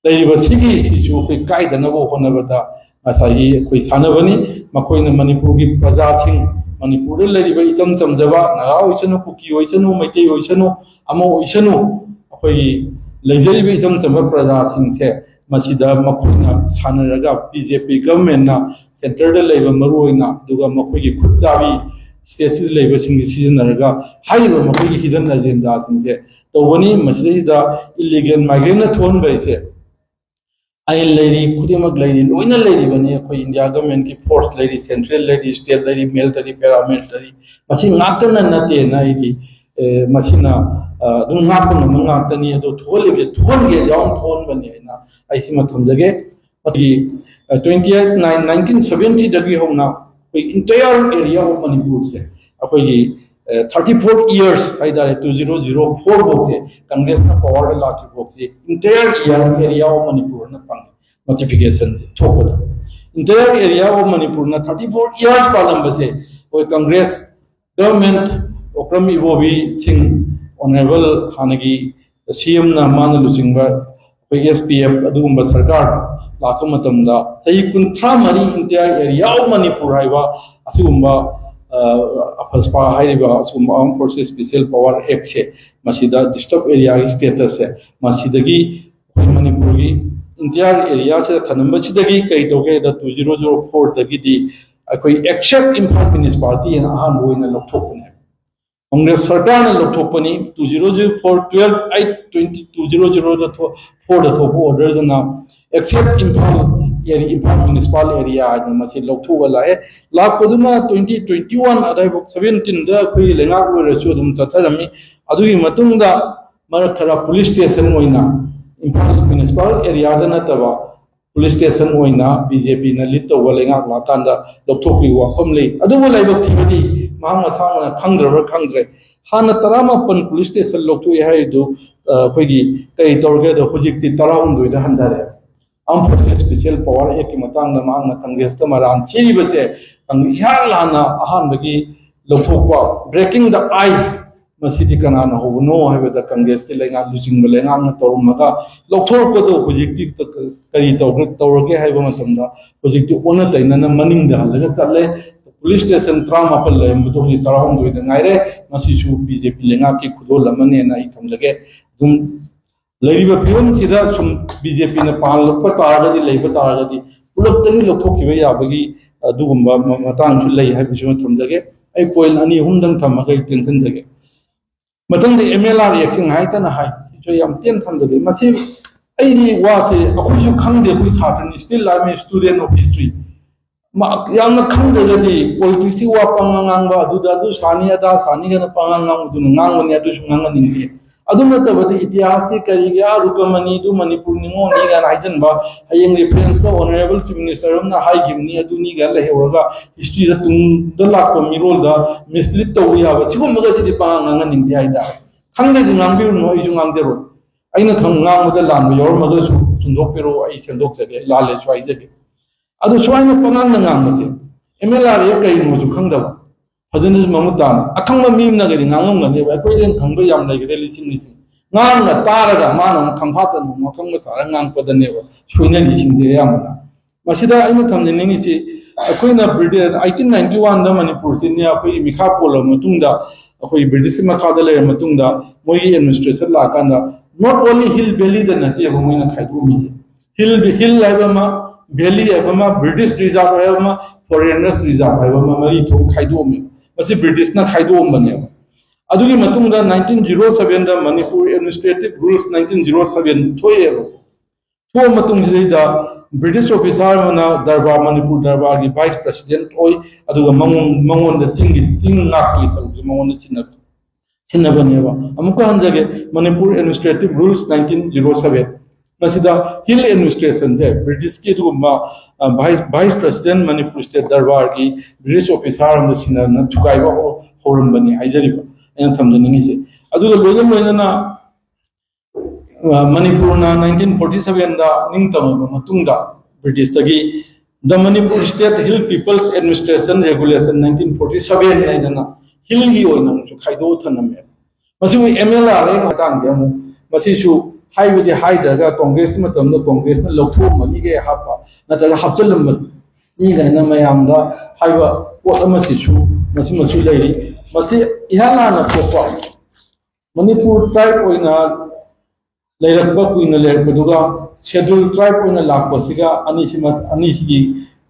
ꯂꯩꯔꯤꯕ ꯁꯤꯒꯤ, ꯁꯤꯁꯨ ꯑꯩꯈꯣꯏ ꯀꯥꯏꯗꯅꯕ ꯍꯣꯠꯅꯕꯗ ꯉꯁꯥꯏꯒꯤ ꯑꯩꯈꯣꯏ ꯁꯥꯟꯅꯕꯅꯤ꯫ ꯃꯈꯣꯏꯅ ꯃꯅꯤꯄꯨꯔꯒꯤ ꯄ꯭ꯔꯖꯥꯁꯤꯡ, ꯃꯅꯤꯄꯨꯔꯗ ꯂꯩꯔꯤꯕ ꯏꯆꯝ ꯆꯝꯖꯕ ꯅꯥꯒꯥ ꯑꯣꯏꯁꯅꯨ, ꯀꯨꯀꯤ ꯑꯣꯏꯁꯅꯨ, ꯃꯩꯇꯩ ꯑꯣꯏꯁꯅꯨ, ꯑꯃ ꯑꯣꯏꯁꯅꯨ, ꯑꯩꯈꯣꯏꯒꯤ ꯂꯩꯖꯔꯤꯕ ꯏꯆꯝ ꯆꯝꯕ ꯄ꯭ꯔꯖꯥꯁꯤꯡꯁꯦ ꯃꯁꯤꯗ ꯃꯈꯣꯏꯅ ꯁꯥꯟꯅꯔꯒ, ꯕꯤ ꯖꯦ ꯄꯤ ꯒꯚꯔꯟꯃꯦꯟꯠꯅ ꯁꯦꯟꯇꯔꯗ ꯂꯩꯕ ꯃꯔꯨ ꯑꯣꯏꯅ, ꯑꯗꯨꯒ ꯃꯈꯣꯏꯒꯤ ꯈꯨꯠ ꯆꯥꯕꯤ ꯁ꯭ꯇꯦꯠꯁꯤꯗ ꯂꯩꯕꯁꯤꯡꯁꯤ ꯁꯤꯖꯤꯟꯅꯔꯒ ꯍꯥꯏꯔꯤꯕ ꯃꯈꯣꯏꯒꯤ hidden agenda ꯁꯤꯡꯁꯦ ꯇꯧꯕꯅꯤ꯫ ꯃꯁꯤꯗꯩꯁꯤꯗ illegal migrant ꯅ ꯊꯣꯛꯍꯟꯕ ꯍꯥꯏꯁꯦ ꯑꯥꯏꯟ ꯂꯩꯔꯤ, ꯈꯨꯗꯤꯡꯃꯛ ꯂꯩꯔꯤ, ꯂꯣꯏꯅ ꯂꯩꯔꯤꯕꯅꯤ꯫ ꯑꯩꯈꯣꯏ ꯏꯟꯗꯤꯌꯥ ꯒꯚꯔꯟꯃꯦꯟꯠꯀꯤ force ꯂꯩꯔꯤ, central ꯂꯩꯔꯤ, state ꯂꯩꯔꯤ, military, paramilitary, ꯃꯁꯤ ꯉꯥꯛꯇꯅ ꯅꯠꯇꯦꯅ ꯑꯩꯗꯤ, ꯑꯦ, ꯃꯁꯤꯅ, ꯑ, ꯑꯗꯨꯝ ꯉꯥꯛꯄ ꯉꯝꯕ ꯉꯥꯛꯇꯅꯤ꯫ ꯑꯗꯣ ꯊꯣꯛꯍꯜꯂꯤꯕꯁꯦ ꯊꯣꯛꯍꯟꯒꯦ ꯌꯥꯎꯅ ꯊꯣꯛꯍꯟꯕꯅꯤ ꯍꯥꯏꯅ ꯑꯩ ꯁꯤꯃ ꯊꯝꯖꯒꯦ꯫ ꯑꯩꯈꯣꯏꯒꯤ, ꯑ, twenty eight nine nineteen seventy ꯗꯒꯤ ꯍꯧꯅ ꯑꯩꯈꯣꯏ entire area of ꯃꯅꯤꯄꯨꯔꯁꯦ ꯑꯩꯈꯣꯏꯒꯤ, ꯑ, thirty four years ꯍꯥꯏꯇꯥꯔꯦ, two zero zero four ꯐꯥꯎꯁꯦ ꯀꯪꯒ꯭ꯔꯦꯁꯅ power ꯗ ꯂꯥꯛꯇ꯭ꯔꯤ ꯐꯥꯎꯁꯦ entire area, area of ꯃꯅꯤꯄꯨꯔꯅ ꯐꯪꯉꯤ notification ꯁꯦ ꯊꯣꯛꯄꯗ꯫ Entire area of ꯃꯅꯤꯄꯨꯔꯅ thirty four years ꯄꯥꯜꯂꯝꯕꯁꯦ ꯑꯩꯈꯣꯏ ꯀꯪꯒ꯭ꯔꯦꯁ ꯒꯚꯔꯟꯃꯦꯟꯠ, ꯑꯣꯀ꯭ꯔꯝ ꯏꯕꯣꯕꯤ ꯁꯤꯡ, honourable ꯍꯥꯟꯅꯒꯤ ꯁꯤ ꯑꯦꯝꯅ ꯃꯥꯅ ꯂꯨꯆꯤꯡꯕ ꯑꯩꯈꯣꯏ S P F ꯑꯗꯨꯒꯨꯝꯕ ꯁꯔꯀꯥꯔ ꯂꯥꯛꯄ ꯃꯇꯝꯗ ꯆꯍꯤ ꯀꯨꯟꯊ꯭ꯔꯥ ꯃꯔꯤ entire area of ꯃꯅꯤꯄꯨꯔ ꯍꯥꯏꯕ ꯑꯁꯤꯒꯨꯝꯕ, ꯑ, ꯑꯐꯁꯄꯥ ꯍꯥꯏꯔꯤꯕ ꯑꯁꯤꯒꯨꯝꯕ Armed Forces Special Power Act ꯁꯦ ꯃꯁꯤꯗ disturbed area ꯒꯤ status ꯁꯦ ꯃꯁꯤꯗꯒꯤ ꯑꯩꯈꯣꯏ ꯃꯅꯤꯄꯨꯔꯒꯤ entire area ꯁꯤꯗ ꯊꯅꯝꯕꯁꯤꯗꯒꯤ ꯀꯔꯤ ꯇꯧꯒꯦ ꯍꯥꯏꯗ two zero zero four ꯗꯒꯤꯗꯤ ꯑꯩꯈꯣꯏ except ꯏꯝꯐꯥꯜ municipality ꯍꯥꯏꯅ ꯑꯍꯥꯟꯕ ꯑꯣꯏꯅ ꯂꯧꯊꯣꯛꯄꯅꯦ꯫ ꯀꯪꯒ꯭ꯔꯦꯁ ꯁꯔꯀꯥꯔꯅ ꯂꯧꯊꯣꯛꯄꯅꯤ꯫ Two zero zero four twelve eight twenty two zero zero ꯗ ꯊꯣꯛ-, four ꯗ ꯊꯣꯛꯄ order ꯗꯨꯅ except Imphal area, Imphal municipal area ꯍꯥꯏꯗꯅ ꯃꯁꯤ ꯂꯧꯊꯣꯛꯑ ꯂꯥꯛꯑꯦ꯫ ꯂꯥꯛꯄꯗꯨꯅ twenty twenty one ꯑꯗꯥꯏꯐꯥꯎ seventeen ꯗ ꯑꯩꯈꯣꯏꯒꯤ ꯂꯩꯉꯥꯛ ꯑꯣꯏꯔꯁꯨ ꯑꯗꯨꯝ ꯆꯠꯊꯔꯝꯃꯤ꯫ ꯑꯗꯨꯒꯤ ꯃꯇꯨꯡꯗ ꯃꯔꯛ ꯈꯔ ꯄꯨꯂꯤꯁ ꯁ꯭ꯇꯦꯁꯟ ꯑꯣꯏꯅ ꯏꯝꯐꯥꯜ ꯃ꯭ꯌꯨꯅꯤꯁꯤꯄꯥꯜ ꯑꯦꯔꯤꯌꯥꯗ ꯅꯠꯇꯕ ꯄꯨꯂꯤꯁ ꯁ꯭ꯇꯦꯁꯟ ꯑꯣꯏꯅ ꯕꯤ ꯖꯦ ꯄꯤꯅ ꯂꯤꯗ ꯇꯧꯕ ꯂꯩꯉꯥꯛ ꯂꯥꯛꯀꯥꯟꯗ ꯂꯧꯊꯣꯛꯄꯒꯤ ꯋꯥꯐꯝ ꯂꯩ꯫ ꯑꯗꯨꯕꯨ ꯂꯥꯏꯕꯛ ꯊꯤꯕꯗꯤ ꯃꯍꯥꯛ ꯃꯁꯥꯃꯛꯅ ꯈꯪꯗ꯭ꯔꯕ꯭ꯔꯥ ꯈꯪꯗ꯭ꯔꯦ, ꯍꯥꯟꯅ ꯇꯔꯥꯃꯥꯄꯟ ꯄꯨꯂꯤꯁ ꯁ꯭ꯇꯦꯁꯟ ꯂꯧꯊꯣꯛꯑꯦ ꯍꯥꯏꯔꯤꯗꯨ, ꯑ, ꯑꯩꯈꯣꯏꯒꯤ ꯀꯔꯤ ꯇꯧꯔꯒꯦꯗ ꯍꯧꯖꯤꯛꯇꯤ ꯇꯔꯥꯍꯨꯝꯗꯣꯏꯗ ꯍꯟꯊꯔꯦ꯫ Armed Forces Special Power Actꯀꯤ ꯃꯇꯥꯡꯗ ꯃꯍꯥꯛꯅ ꯀꯪꯒ꯭ꯔꯦꯁꯇ ꯃꯔꯥꯟ ꯁꯤꯔꯤꯕꯁꯦ ꯏꯍꯥꯟ ꯍꯥꯟꯅ ꯑꯍꯥꯟꯕꯒꯤ ꯂꯧꯊꯣꯛꯄ, breaking the ice, ꯃꯁꯤꯗꯤ ꯀꯅꯥꯅ ꯍꯧꯕꯅꯣ ꯍꯥꯏꯕꯗ ꯀꯪꯒ꯭ꯔꯦꯁꯀꯤ ꯂꯩꯉꯥꯛ, ꯂꯨꯆꯤꯡꯕ ꯂꯩꯉꯥꯛꯅ ꯇꯧꯔꯝꯃꯒ ꯂꯧꯊꯣꯛꯄꯗꯣ ꯍꯧꯖꯤꯛꯇꯤ ꯀꯔꯤ ꯇꯧꯔ-, ꯇꯧꯔꯒꯦ ꯍꯥꯏꯕ ꯃꯇꯝꯗ ꯍꯧꯖꯤꯛꯇꯤ ꯑꯣꯟꯅ ꯇꯩꯅꯅ ꯃꯅꯤꯡꯗ ꯍꯜꯂꯒ ꯆꯠꯂꯦ꯫ ꯄꯨꯂꯤꯁ ꯁ꯭ꯇꯦꯁꯟ ꯇꯔꯥꯃꯥꯄꯟ ꯂꯩꯔꯝꯕꯗꯣ ꯍꯧꯖꯤꯛ ꯇꯔꯥꯍꯨꯝꯗꯣꯏꯗ ꯉꯥꯏꯔꯦ꯫ ꯃꯁꯤꯁꯨ ꯕꯤ ꯖꯦ ꯄꯤ ꯂꯩꯉꯥꯛꯀꯤ ꯈꯨꯗꯣꯜ ꯑꯃꯅꯦꯅ ꯑꯩ ꯊꯝꯖꯒꯦ꯫ ꯑꯗꯨꯝ ꯂꯩꯔꯤꯕ ꯐꯤꯕꯝꯁꯤꯗ ꯁꯨꯝ ꯕꯤ ꯖꯦ ꯄꯤꯅ ꯄꯥꯜꯂꯛꯄ ꯇꯥꯔꯒꯗꯤ, ꯂꯩꯕ ꯇꯥꯔꯒꯗꯤ ꯄꯨꯂꯞꯇꯒꯤ ꯂꯧꯊꯣꯛꯈꯤꯕ ꯌꯥꯕꯒꯤ ꯑꯗꯨꯒꯨꯝꯕ ꯃ-, ꯃꯇꯥꯡꯁꯨ ꯂꯩ ꯍꯥꯏꯕꯁꯤꯃ ꯊꯝꯖꯒꯦ꯫ ꯑꯩ ꯄꯣꯏꯟ ꯑꯅꯤ ꯑꯍꯨꯝꯗꯪ ꯊꯝꯃꯒ ꯑꯩ ꯇꯦꯟꯁꯤꯟꯖꯒꯦ꯫ ꯃꯊꯪꯗ ꯑꯦꯝ ꯑꯦꯜ ꯑꯥꯔ ꯑꯦꯛꯁꯦ ꯉꯥꯏꯇꯅ ꯍꯥꯏ, ꯁꯤꯁꯨ ꯌꯥꯝ ꯇꯦꯟ ꯊꯝꯖꯒꯦ꯫ ꯃꯁꯤ ꯑꯩꯗꯤ ꯋꯥꯁꯦ ꯑꯩꯈꯣꯏꯁꯨ ꯈꯪꯗꯦ, ꯑꯩꯈꯣꯏ ꯁꯥꯇ꯭ꯔꯅꯤ, still I am a student of history꯫ ꯃ-, ꯌꯥꯝꯅ ꯈꯪꯗ꯭ꯔꯒꯗꯤ ꯄꯣꯂꯤꯇꯤꯛꯁꯀꯤ ꯋꯥ ꯄꯉꯥꯡ ꯉꯥꯡꯕ, ꯑꯗꯨꯗ ꯑꯗꯨ ꯁꯥꯅꯤ, ꯑꯗꯥ ꯁꯥꯅꯤ ꯀꯥꯏꯅ ꯄꯉꯥꯡ ꯉꯥꯡꯕꯗꯨꯅ ꯉꯥꯡꯕꯅꯤ, ꯑꯗꯨꯁꯨ ꯉꯥꯡꯍꯟꯅꯤꯡꯗꯦ꯫ ꯑꯗꯨ ꯅꯠꯇꯕꯗ ꯏꯇꯤꯍꯥꯁꯀꯤ ꯀꯔꯤꯒꯤ, ꯑꯥ, ꯔꯨꯀꯃꯅꯤꯗꯨ ꯃꯅꯤꯄꯨꯔ ꯅꯤꯉꯣꯜꯅꯤ ꯀꯥꯏꯅ ꯍꯥꯏꯖꯟꯕ, ꯍꯌꯦꯡ ꯔꯤꯐꯔꯦꯟꯁꯇ ꯑꯣꯅꯔꯦꯕꯜ ꯆꯤꯐ ꯃꯤꯅꯤꯁꯇꯔ ꯑꯃꯅ ꯍꯥꯏꯈꯤꯕꯅꯤ ꯑꯗꯨꯅꯤ ꯀꯥꯏꯅ ꯂꯩꯍꯧꯔꯒ ꯍꯤꯁꯇ꯭ꯔꯤꯗ ꯇꯨꯡꯗ ꯂꯥꯛꯄ ꯃꯤꯔꯣꯜꯗ ꯃꯤꯁꯂꯤꯗ ꯇꯧꯕ ꯌꯥꯕ ꯁꯤꯒꯨꯝꯕꯒꯁꯤꯗꯤ ꯄꯉꯥꯡ ꯉꯥꯡꯍꯟꯅꯤꯡꯗꯦ ꯍꯥꯏꯇꯥꯔꯦ꯫ ꯈꯪꯗ꯭ꯔꯗꯤ ꯉꯥꯡꯕꯤꯔꯨꯅꯨ, ꯑꯩꯁꯨ ꯉꯥꯡꯖꯔꯣꯏ꯫ ꯑꯩꯅ ꯈꯪ-, ꯉꯥꯡꯕꯗ ꯂꯥꯟꯕ ꯌꯥꯎꯔꯝꯃꯒꯁꯨ ꯆꯨꯝꯗꯣꯛꯄꯤꯔꯛꯑꯣ, ꯑꯩ ꯁꯦꯝꯗꯣꯛꯆꯒꯦ, ꯂꯥꯜꯂꯦꯁꯨ ꯍꯥꯏꯖꯒꯦ꯫ ꯑꯗꯨ ꯁꯨꯃꯥꯏꯅ ꯄꯉꯥꯡꯗ ꯉꯥꯡꯕꯁꯦ, ꯑꯦꯝ ꯑꯦꯜ ꯑꯥꯔ ꯑꯦ ꯀꯔꯤꯅꯣꯁꯨ ꯈꯪꯗꯕ, ꯐꯖꯅꯁꯨ ꯃꯃꯨꯠ ꯇꯥꯅ ꯑꯈꯪꯕ ꯃꯤ ꯑꯃꯅꯒꯗꯤ ꯉꯥꯡꯉꯝꯒꯅꯦꯕ꯫ ꯑꯩꯈꯣꯏꯗꯤ ꯈꯪꯕ ꯌꯥꯝ ꯂꯩꯈ꯭ꯔꯦ, ꯂꯤꯁꯤꯡ ꯂꯤꯁꯤꯡ꯫ ꯉꯥꯡꯉ ꯇꯥꯔꯒ ꯃꯥꯅ ꯑꯃꯨꯛ ꯈꯪꯐꯥꯠꯇꯅ ꯑꯃꯨꯛ ꯑꯈꯪꯕ ꯁꯥꯔꯒ ꯉꯥꯡꯉꯛꯄꯗꯅꯦꯕ ꯁꯣꯏꯅꯔꯤꯁꯤꯡꯁꯦ ꯑꯌꯥꯝꯕꯅ꯫ ꯃꯁꯤꯗ ꯑꯩꯅ ꯊꯝꯖꯅꯤꯡꯉꯤꯁꯤ, ꯑꯩꯈꯣꯏꯅ ꯕ꯭ꯔꯤꯇꯤꯁ, ꯑꯩꯇꯤꯟ ꯅꯥꯏꯟꯇꯤ ꯋꯥꯟꯗ ꯃꯅꯤꯄꯨꯔꯁꯤ ꯅꯦ-, ꯑꯩꯈꯣꯏꯒꯤ ꯃꯤꯈꯥ ꯄꯣꯜꯂꯕ ꯃꯇꯨꯡꯗ, ꯑꯩꯈꯣꯏꯒꯤ ꯕ꯭ꯔꯤꯇꯤꯁꯀꯤ ꯃꯈꯥꯗ ꯂꯩꯔꯕ ꯃꯇꯨꯡꯗ, ꯃꯣꯏꯒꯤ ꯑꯦꯗꯃꯤꯅꯤꯁꯇ꯭ꯔꯦꯁꯟ ꯂꯥꯛꯑꯀꯥꯟꯗ, not only hill valley ꯗ ꯅꯠꯇꯦꯕ ꯃꯣꯏꯅ ꯈꯥꯏꯗꯣꯛꯑꯝꯃꯤꯁꯦ꯫ ꯍꯤꯜ, ꯍꯤꯜ ꯍꯥꯏꯕ ꯑꯃ, ꯚꯦꯂꯤ ꯍꯥꯏꯕ ꯑꯃ, ꯕ꯭ꯔꯤꯇꯤꯁ ꯔꯤꯖꯥꯔꯚ ꯍꯥꯏꯕ ꯑꯃ, ꯐꯣꯔꯦꯅꯔꯁ ꯔꯤꯖꯥꯔꯚ ꯍꯥꯏꯕ ꯑꯃ, ꯃꯔꯤ ꯊꯣꯛꯅ ꯈꯥꯏꯗꯣꯛꯑꯝꯃꯦ꯫ ꯃꯁꯤ ꯕ꯭ꯔꯤꯇꯤꯁꯅ ꯈꯥꯏꯗꯣꯛꯑꯝꯕꯅꯦꯕ꯫ ꯑꯗꯨꯒꯤ ꯃꯇꯨꯡꯗ ꯅꯥꯏꯟꯇꯤꯟ ꯖꯤꯔꯣ ꯁꯚꯦꯟꯗ Manipur Administrative Rules nineteen zero seven ꯊꯣꯛꯑꯦꯕ꯫ ꯊꯣꯛꯑ ꯃꯇꯨꯡꯁꯤꯗꯩꯗ ꯕ꯭ꯔꯤꯇꯤꯁ ꯑꯣꯐꯤꯁꯥꯔ ꯑꯃꯅ ꯗꯔꯕꯥꯔ, ꯃꯅꯤꯄꯨꯔ ꯗꯔꯕꯥꯔꯒꯤ ꯚꯥꯏꯁ ꯄ꯭ꯔꯦꯁꯤꯗꯦꯟꯠ ꯑꯣꯏ, ꯑꯗꯨꯒ ꯃꯉꯣꯟ-, ꯃꯉꯣꯟꯗ ꯆꯤꯡꯒꯤ, ꯆꯤꯡ ꯉꯥꯛꯄꯒꯤ ꯁꯔꯨꯛꯁꯦ ꯃꯉꯣꯟꯗ ꯁꯤꯟꯅꯕ꯫ ꯁꯤꯟꯅꯕꯅꯦꯕ꯫ ꯑꯃꯨꯛꯀ ꯍꯟꯖꯒꯦ, Manipur Administrative Rules nineteen zero seven꯫ ꯃꯁꯤꯗ ꯍꯤꯜ ꯑꯦꯗꯃꯤꯅꯤꯁꯇ꯭ꯔꯦꯁꯟꯁꯦ ꯕ꯭ꯔꯤꯇꯤꯁꯀꯤ ꯑꯗꯨꯒꯨꯝꯕ vice vice president Manipur state ꯗꯔꯕꯥꯔꯒꯤ ꯕ꯭ꯔꯤꯇꯤꯁ ꯑꯣꯐꯤꯁꯥꯔ ꯑꯃꯗ ꯁꯤꯟꯅꯅ ꯊꯨꯒꯥꯏꯕ ꯍꯧ- ꯍꯧꯔꯝꯕꯅꯤ ꯍꯥꯏꯖꯔꯤꯕ ꯑꯩꯅ ꯊꯝꯖꯅꯤꯡꯉꯤꯁꯦ꯫ ꯑꯗꯨꯒ ꯂꯣꯏꯅ ꯂꯣꯏꯅꯅ ꯑ, ꯃꯅꯤꯄꯨꯔꯅ nineteen forty sevenꯗ ꯅꯤꯡꯇꯝꯃꯕ ꯃꯇꯨꯡꯗ ꯕ꯭ꯔꯤꯇꯤꯁꯇꯒꯤ The Manipur State Hill People's Administration Regulation nineteen forty seven ꯍꯥꯏꯗꯅ ꯍꯤꯜꯒꯤ ꯑꯣꯏꯅ ꯑꯃꯨꯛꯁꯨ ꯈꯥꯏꯗꯣꯛꯑ ꯊꯝꯂꯝꯃꯦ꯫ ꯃꯁꯤꯕꯨ ꯑꯦꯝ ꯑꯦꯜ ꯑꯥꯔ ꯑꯦ ꯃꯇꯥꯡꯁꯦ ꯑꯃꯨꯛ ꯃꯁꯤꯁꯨ ꯍꯥꯏꯕꯗꯤ ꯍꯥꯏꯗ꯭ꯔꯒ ꯀꯣꯡꯒ꯭ꯔꯦꯁꯀꯤ ꯃꯇꯝꯗ ꯀꯣꯡꯒ꯭ꯔꯦꯁꯅ ꯂꯧꯊꯣꯛꯑꯝꯕꯅꯤꯒ ꯍꯥꯞꯄ ꯅꯠꯇ꯭ꯔꯒ ꯍꯥꯞꯆꯤꯜꯂꯝꯕꯅꯤ ꯀꯥꯏꯅ ꯃꯌꯥꯝꯗ ꯍꯥꯏꯕ ꯄꯣꯠ ꯑꯃꯁꯤꯁꯨ ꯃꯁꯤꯃꯁꯨ ꯂꯩꯔꯤ꯫ ꯃꯁꯤ ꯏꯍꯥꯟ ꯍꯥꯟꯅ ꯊꯣꯛꯄ ꯃꯅꯤꯄꯨꯔ ꯇ꯭ꯔꯥꯏꯕ ꯑꯣꯏꯅ ꯂꯩꯔꯛꯄ ꯀꯨꯏꯅ ꯂꯩꯔꯛꯄꯗꯨꯒ ꯁꯦꯗꯨꯜ ꯇ꯭ꯔꯥꯏꯕ ꯑꯣꯏꯅ ꯂꯥꯛꯄꯁꯤꯒ ꯑꯅꯤꯁꯤ ꯑꯅꯤꯁꯤꯒꯤ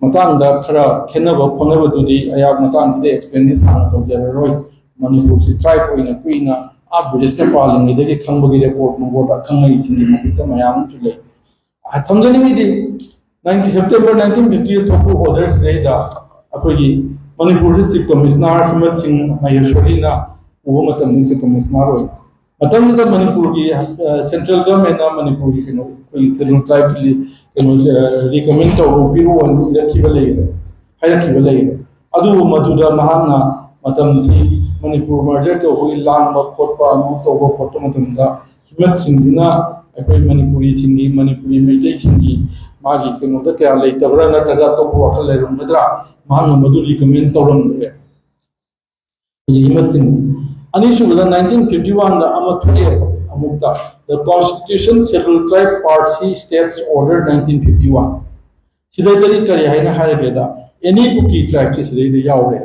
ꯃꯇꯥꯡꯗ ꯈꯔ ꯈꯦꯠꯅꯕ ꯈꯣꯠꯅꯕꯗꯨꯗꯤ ꯑꯩꯍꯥꯛ ꯃꯇꯥꯡꯁꯤꯗ ꯑꯦꯛꯁꯄ꯭ꯂꯦꯟꯗꯤ ꯁꯥꯡꯅ ꯇꯧꯖꯔꯔꯣꯏ꯫ ꯃꯅꯤꯄꯨꯔꯁꯤ ꯇ꯭ꯔꯥꯏꯕ ꯑꯣꯏꯅ ꯀꯨꯏꯅ ꯑꯥ ꯕ꯭ꯔꯤꯇꯤꯁꯅ ꯄꯥꯜꯂꯤꯉꯩꯗꯒꯤ ꯈꯪꯕꯒꯤ ꯔꯦꯀꯣꯔꯠ ꯅꯨꯡꯀꯣꯔꯠ ꯑꯈꯪ ꯑꯍꯩꯁꯤꯡꯒꯤ ꯃꯈꯨꯠꯇ ꯃꯌꯥꯝ ꯑꯃꯁꯨ ꯂꯩ꯫ ꯊꯝꯖꯅꯤꯡꯉꯤꯗꯤ nineteen September nineteen fifty ꯊꯣꯛꯄ ꯑꯣꯔꯗꯔꯁꯤꯗꯩꯗ ꯑꯩꯈꯣꯏꯒꯤ ꯃꯅꯤꯄꯨꯔꯁꯤ ꯆꯤꯐ ꯀꯃꯤꯁꯅꯔ ꯍꯤꯃꯠ ꯁꯤꯡ ꯃꯍꯦꯁꯣꯔꯤꯅ ꯄꯨꯕ ꯃꯇꯝꯗ ꯆꯤꯐ ꯀꯃꯤꯁꯅꯔ ꯑꯣꯏ꯫ ꯃꯇꯝꯗꯨꯗ ꯃꯅꯤꯄꯨꯔꯒꯤ ꯁꯦꯟꯇ꯭ꯔꯦꯜ ꯒꯚꯔꯟꯃꯦꯟꯅ ꯃꯅꯤꯄꯨꯔꯒꯤ ꯀꯩꯅꯣ ꯑꯩꯈꯣꯏꯒꯤ ꯁꯦꯗꯨꯜ ꯇ꯭ꯔꯥꯏꯕꯀꯤ ꯀꯩꯅꯣ ꯔꯤꯀꯃꯦꯟ ꯇꯧꯔꯣ ꯄꯤꯔꯛꯑꯣ ꯍꯥꯏꯅ ꯏꯔꯛꯈꯤꯕ ꯂꯩꯌꯦꯕ ꯍꯥꯏꯔꯛꯈꯤꯕ ꯂꯩꯌꯦꯕ꯫ ꯑꯗꯨꯕꯨ ꯃꯗꯨꯗ ꯃꯍꯥꯛꯅ ꯃꯇꯝꯁꯤ ꯃꯅꯤꯄꯨꯔ ꯃꯔꯖꯔ ꯇꯧꯕꯒꯤ ꯂꯥꯡꯕ ꯈꯣꯠꯄ ꯑꯃ ꯇꯧꯕ ꯈꯣꯠꯄ ꯃꯇꯝꯗ ꯍꯤꯃꯠꯁꯤꯡꯁꯤꯅ ꯑꯩꯈꯣꯏ ꯃꯅꯤꯄꯨꯔꯤꯁꯤꯡꯒꯤ ꯃꯅꯤꯄꯨꯔꯤ ꯃꯩꯇꯩꯁꯤꯡꯒꯤ ꯃꯥꯒꯤ ꯀꯩꯅꯣꯗ ꯀꯌꯥ ꯂꯩꯇꯕ꯭ꯔꯥ ꯅꯠꯇ꯭ꯔꯒ ꯑꯇꯣꯞꯄ ꯋꯥꯈꯜ ꯂꯩꯔꯝꯒꯗ꯭ꯔꯥ ꯃꯍꯥꯛꯅ ꯃꯗꯨ ꯔꯤꯀꯃꯦꯟ ꯇꯧꯔꯝꯗ꯭ꯔꯦ꯫ ꯍꯧꯖꯤꯛ ꯍꯤꯃꯠꯁꯤꯡ ꯑꯅꯤꯁꯨꯕꯗ nineteen fifty oneꯗ ꯑꯃ ꯊꯣꯛꯑꯦ ꯑꯃꯨꯛꯇ The Constitution Scheduled Tribe Part C States Order nineteen fifty one꯫ ꯁꯤꯗꯩꯗꯗꯤ ꯀꯔꯤ ꯍꯥꯏꯅ ꯍꯥꯏꯔꯒꯦꯗ ꯑꯦꯅꯤ ꯀꯨꯀꯤ ꯇ꯭ꯔꯥꯏꯕꯁꯦ ꯁꯤꯗꯩꯗ ꯌꯥꯎꯔꯦ꯫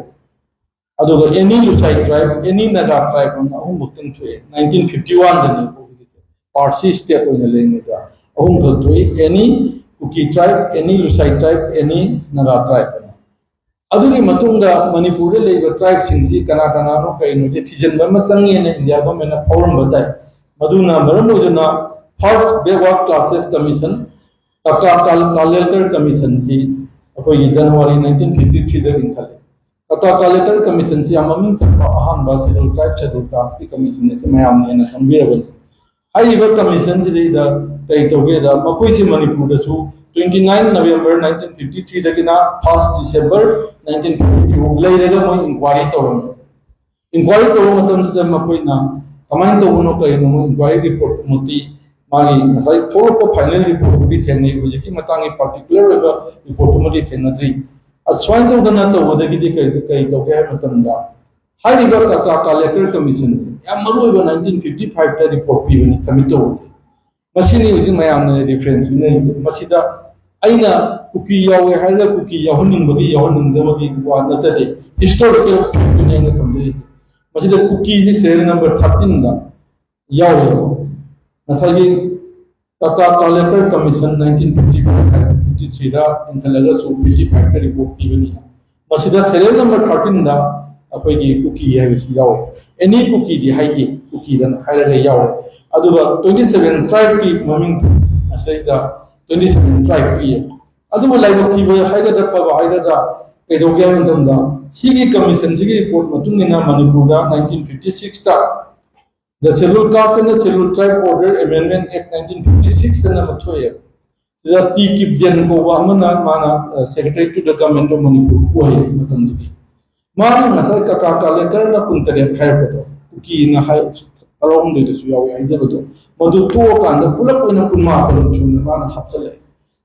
ꯑꯗꯨꯒ ꯑꯦꯅꯤ ꯂꯨꯁꯥꯏ ꯇ꯭ꯔꯥꯏꯕ ꯑꯦꯅꯤ ꯅꯥꯒꯥ ꯇ꯭ꯔꯥꯏꯕ ꯑꯅ ꯑꯍꯨꯝꯃꯛꯇꯪ ꯊꯣꯛꯑꯦ꯫ nineteen fifty oneꯗꯅꯤ ꯍꯧꯖꯤꯛꯀꯤꯁꯦ ꯄꯥꯔꯁꯤ ꯁ꯭ꯇꯦꯠ ꯑꯣꯏꯅ ꯂꯩꯔꯤꯉꯩꯗ ꯑꯍꯨꯝꯈꯛ ꯊꯣꯛꯏ꯫ ꯑꯦꯅꯤ ꯀꯨꯀꯤ ꯇ꯭ꯔꯥꯏꯕ ꯑꯦꯅꯤ ꯂꯨꯁꯥꯏ ꯇ꯭ꯔꯥꯏꯕ ꯑꯦꯅꯤ ꯅꯥꯒꯥ ꯇ꯭ꯔꯥꯏꯕ ꯑꯅ꯫ ꯑꯗꯨꯒꯤ ꯃꯇꯨꯡꯗ ꯃꯅꯤꯄꯨꯔꯗ ꯂꯩꯕ ꯇ꯭ꯔꯥꯏꯕꯁꯤꯡꯁꯤ ꯀꯅꯥ ꯀꯅꯥꯅꯣ ꯀꯩꯅꯣꯁꯦ ꯊꯤꯖꯤꯟꯕ ꯑꯃ ꯆꯪꯉꯦꯅ ꯏꯟꯗꯤꯌꯥ ꯒꯣꯔꯃꯦꯟꯅ ꯐꯥꯎꯔꯝꯕ ꯇꯥꯏ꯫ ꯃꯗꯨꯅ ꯃꯔꯝ ꯑꯣꯏꯗꯨꯅ First Backward Classes Commission ꯀꯀꯥ ꯀꯥꯂꯦꯜꯀꯔ ꯀꯃꯤꯁꯟꯁꯤ ꯑꯩꯈꯣꯏꯒꯤ ꯖꯅꯋꯥꯔꯤ nineteen fifty threeꯗ ꯂꯤꯡꯈꯠꯂꯤ꯫ ꯀꯇꯥ ꯀꯥꯂꯦꯀꯔ ꯀꯃꯤꯁꯟꯁꯤ ꯌꯥꯝ ꯃꯃꯤꯡ ꯆꯠꯄ ꯑꯍꯥꯟꯕ Scheduled Tribe, Scheduled Casteꯀꯤ ꯀꯃꯤꯁꯟ ꯑꯁꯤ ꯃꯌꯥꯝꯅ ꯍꯦꯟꯅ ꯈꯪꯕꯤꯔꯕꯅꯤ꯫ ꯍꯥꯏꯔꯤꯕ ꯀꯃꯤꯁꯟꯁꯤꯗꯩꯗ ꯀꯔꯤ ꯇꯧꯒꯦꯗ, ꯃꯈꯣꯏꯁꯤ ꯃꯅꯤꯄꯨꯔꯗꯁꯨ twenty nine November nineteen fifty threeꯗꯒꯤꯅ first December nineteen fifty three ꯐꯥꯎ ꯂꯩꯔꯒ ꯃꯣꯏ ꯏꯟꯀ꯭ꯋꯥꯏꯔꯤ ꯇꯧꯔꯝꯃꯤ꯫ ꯏꯟꯀ꯭ꯋꯥꯏꯔꯤ ꯇꯧꯕ ꯃꯇꯝꯁꯤꯗ ꯃꯈꯣꯏꯅ ꯀꯃꯥꯏꯅ ꯇꯧꯕꯅꯣ, ꯀꯔꯤꯅꯣ, ꯃꯣꯏ ꯏꯟꯀ꯭ꯋꯥꯏꯔꯤ ꯔꯤꯄꯣꯔꯠꯇꯨꯃꯛꯇꯤ, ꯃꯥꯒꯤ ꯉꯁꯥꯏ ꯊꯣꯛꯂꯛꯄ ꯐꯥꯏꯅꯦꯜ ꯔꯤꯄꯣꯔꯠꯇꯨꯗꯤ ꯊꯦꯡꯅꯩ, ꯍꯧꯖꯤꯛꯀꯤ ꯃꯇꯥꯡꯒꯤ ꯄꯥꯔꯇꯤꯀꯨꯂꯔ ꯑꯣꯏꯕ ꯔꯤꯄꯣꯔꯠꯇꯨꯃꯗꯤ ꯊꯦꯡꯅꯗ꯭ꯔꯤ꯫ ꯑꯁꯨꯃꯥꯏꯅ ꯇꯧꯗꯅ ꯇꯧꯕꯗꯒꯤꯗꯤ ꯀꯔꯤ ꯀꯔꯤ ꯇꯧꯒꯦ ꯍꯥꯏꯕ ꯃꯇꯝꯗ, ꯍꯥꯏꯔꯤꯕ ꯀꯥꯀꯥ ꯀꯥꯂꯦꯀꯔ ꯀꯃꯤꯁꯟꯁꯦ ꯌꯥꯝ ꯃꯔꯨ ꯑꯣꯏꯕ nineteen fifty fiveꯇ ꯔꯤꯄꯣꯔꯠ ꯄꯤꯕꯅꯤ, ꯁꯕꯃꯤꯠ ꯇꯧꯕꯁꯦ꯫ ꯃꯁꯤꯅꯤ ꯍꯧꯖꯤꯛ ꯃꯌꯥꯝꯅ ꯔꯤꯐꯔꯦꯟꯁ ꯄꯤꯅꯔꯤꯁꯦ꯫ ꯃꯁꯤꯗ ꯑꯩꯅ ꯀꯨꯀꯤ ꯌꯥꯎꯋꯦ ꯍꯥꯏꯔꯒ ꯀꯨꯀꯤ ꯌꯥꯎꯍꯟꯅꯤꯡꯕꯒꯤ ꯌꯥꯎꯍꯟꯅꯤꯡꯗꯕꯒꯤ ꯋꯥ ꯅꯠꯆꯗꯦ, ꯍꯤꯁꯇꯣꯔꯤꯀꯦꯜ ꯐꯦꯛꯇꯨꯅꯤ ꯑꯩꯅ ꯊꯝꯖꯔꯤꯁꯦ꯫ ꯃꯁꯤꯗ ꯀꯨꯀꯤꯁꯤ ꯁꯦꯔꯤꯌꯦꯜ ꯅꯝꯕꯔ ꯊꯥꯔꯇꯤꯟꯗ ꯌꯥꯎꯋꯦꯕ꯫ ꯉꯁꯥꯏꯒꯤ ꯀꯥꯀꯥ ꯀꯥꯂꯦꯀꯔ ꯀꯃꯤꯁꯟ nineteen fifty five ꯍꯥꯏꯕ fifty threeꯗ ꯂꯤꯡꯈꯠꯂꯒꯁꯨ fifty fiveꯇ ꯔꯤꯄꯣꯔꯠ ꯄꯤꯕꯅꯤꯅ, ꯃꯁꯤꯗ ꯁꯦꯔꯤꯌꯦꯜ ꯅꯝꯕꯔ ꯊꯥꯔꯇꯤꯟꯗ ꯑꯩꯈꯣꯏꯒꯤ ꯀꯨꯀꯤ ꯍꯥꯏꯕꯁꯤ ꯌꯥꯎꯋꯦ꯫ ꯑꯦꯅꯤ ꯀꯨꯀꯤꯗꯤ ꯍꯥꯏꯗꯦ, ꯀꯨꯀꯤꯗꯅ ꯍꯥꯏꯔꯒ ꯌꯥꯎꯋꯦ꯫ ꯑꯗꯨꯒ twenty seven tribeꯀꯤ ꯃꯃꯤꯡꯁꯦ ꯑꯁꯤꯗ twenty seven tribe ꯄꯤꯌꯦ꯫ ꯑꯗꯨꯕꯨ ꯂꯥꯏꯕꯛ ꯊꯤꯕ ꯍꯥꯏꯒꯗ꯭ꯔꯥ, ꯐꯕ ꯍꯥꯏꯒꯗ꯭ꯔꯥ, ꯀꯩꯗꯧꯒꯦ ꯍꯥꯏꯕ ꯃꯇꯝꯗ, ꯁꯤꯒꯤ ꯀꯃꯤꯁꯟꯁꯤꯒꯤ ꯔꯤꯄꯣꯔꯠ ꯃꯇꯨꯡ ꯏꯟꯅ ꯃꯅꯤꯄꯨꯔꯗ nineteen fifty sixꯇ The Scheduled Caste and the Scheduled Tribe Order Amendment Act nineteen fifty six ꯑꯅ ꯑꯃ ꯊꯣꯛꯑꯦ꯫ ꯁꯤꯗ ꯇꯤ ꯀꯤꯞꯖꯦꯟ ꯀꯧꯕ ꯑꯃꯅ, ꯃꯥꯅ Secretary to the Government of Manipur ꯑꯣꯏꯌꯦ ꯃꯇꯝꯗꯨꯒꯤ꯫ ꯃꯥꯅ ꯉꯁꯥꯏ ꯀꯀꯥ ꯀꯥꯂꯦꯀꯔꯅ ꯀꯨꯟꯇꯔꯦꯠ ꯍꯥꯏꯔꯛꯄꯗꯣ, ꯀꯨꯀꯤꯅ ꯍꯥꯏ, ꯇꯔꯥꯍꯨꯝꯗꯣꯏꯗꯁꯨ ꯌꯥꯎꯋꯦ ꯍꯥꯏꯖꯕꯗꯣ, ꯃꯗꯨ ꯇꯣꯛꯑꯀꯥꯟꯗ ꯄꯨꯂꯞ ꯑꯣꯏꯅ ꯀꯨꯟꯃꯥꯄꯟ ꯁꯨꯅ ꯃꯥꯅ ꯍꯥꯞꯆꯜꯂꯛꯑꯦ꯫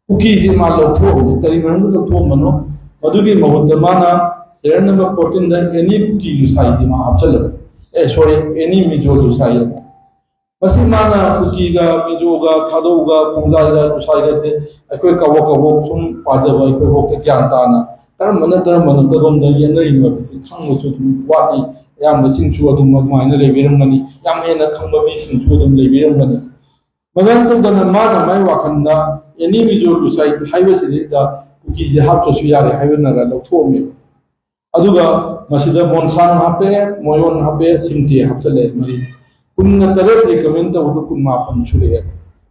ꯀꯨꯀꯤꯁꯦ ꯃꯥ ꯂꯧꯊꯣꯛꯑꯝꯃꯦ꯫ ꯀꯔꯤ ꯃꯔꯝꯒꯤ ꯂꯧꯊꯣꯛꯑꯝꯕꯅꯣ? ꯃꯗꯨꯒꯤ ꯃꯍꯨꯠꯇ ꯃꯥꯅ ꯁꯦꯔꯤꯌꯦꯜ ꯅꯝꯕꯔ ꯐꯣꯔꯇꯤꯟꯗ ꯑꯦꯅꯤ ꯀꯨꯀꯤ ꯂꯨꯁꯥꯏꯁꯦ ꯃꯥ ꯍꯥꯞꯆꯜꯂꯝꯃꯦ꯫ ꯑꯦ, ꯁꯣꯔꯤ, ꯑꯦꯅꯤ ꯃꯤꯖꯣ ꯂꯨꯁꯥꯏ ꯍꯥꯏꯅ꯫ ꯃꯁꯤ ꯃꯥꯅ ꯀꯨꯀꯤꯒ, ꯃꯤꯖꯣꯒ, ꯊꯥꯗꯧꯒ, ꯈꯣꯡꯖꯥꯏꯒ, ꯂꯨꯁꯥꯏꯒꯁꯦ ꯑꯩꯈꯣꯏ ꯀꯕꯣꯛ ꯀꯕꯣꯛ ꯁꯨꯝ ꯄꯥꯖꯕ, ꯑꯩꯈꯣꯏꯐꯥꯎꯗ ꯒ꯭ꯌꯥꯟ ꯇꯥꯅ ꯀꯔꯝꯕꯅ ꯀꯔꯝꯕꯅꯣ, ꯀꯗꯣꯝꯗ ꯌꯦꯠꯅꯔꯤꯅꯣ ꯍꯥꯏꯕꯁꯤ ꯈꯪꯕꯁꯨ ꯑꯗꯨꯝ ꯋꯥꯠꯂꯤ꯫ ꯑꯌꯥꯝꯕꯁꯤꯡꯁꯨ ꯑꯗꯨꯝ ꯑꯗꯨꯃꯥꯏꯅ ꯂꯩꯕꯤꯔꯝꯒꯅꯤ, ꯌꯥꯝ ꯍꯦꯟꯅ ꯈꯪꯕ ꯃꯤꯁꯤꯡꯁꯨ ꯑꯗꯨꯝ ꯂꯩꯕꯤꯔꯝꯒꯅꯤ꯫ ꯃꯗꯨꯃꯥꯏꯅ ꯇꯧꯗꯅ ꯃꯥꯅ ꯃꯥꯏ ꯋꯥꯈꯜꯗ ꯑꯦꯅꯤ ꯃꯤꯖꯣ ꯂꯨꯁꯥꯏ ꯍꯥꯏꯕꯁꯤꯗꯩꯗ ꯀꯨꯀꯤꯁꯦ ꯍꯥꯞꯇ꯭ꯔꯁꯨ ꯌꯥꯔꯦ ꯍꯥꯏꯕꯅꯔ ꯂꯧꯊꯣꯛꯑꯝꯃꯦꯕ꯫ ꯑꯗꯨꯒ ꯃꯁꯤꯗ ꯃꯣꯟꯁꯥꯡ ꯍꯥꯞꯄꯦ, ꯃꯣꯌꯣꯟ ꯍꯥꯞꯄꯦ, ꯁꯤꯝꯇꯦ ꯍꯥꯞꯆꯜꯂꯦ꯫ ꯃꯔꯤ, ꯀꯨꯟꯒ ꯇꯔꯦꯠ ꯔꯤꯀꯃꯦꯟ ꯇꯧꯕꯗꯣ ꯀꯨꯟꯃꯥꯄꯟ ꯁꯨꯔꯛꯑꯦ꯫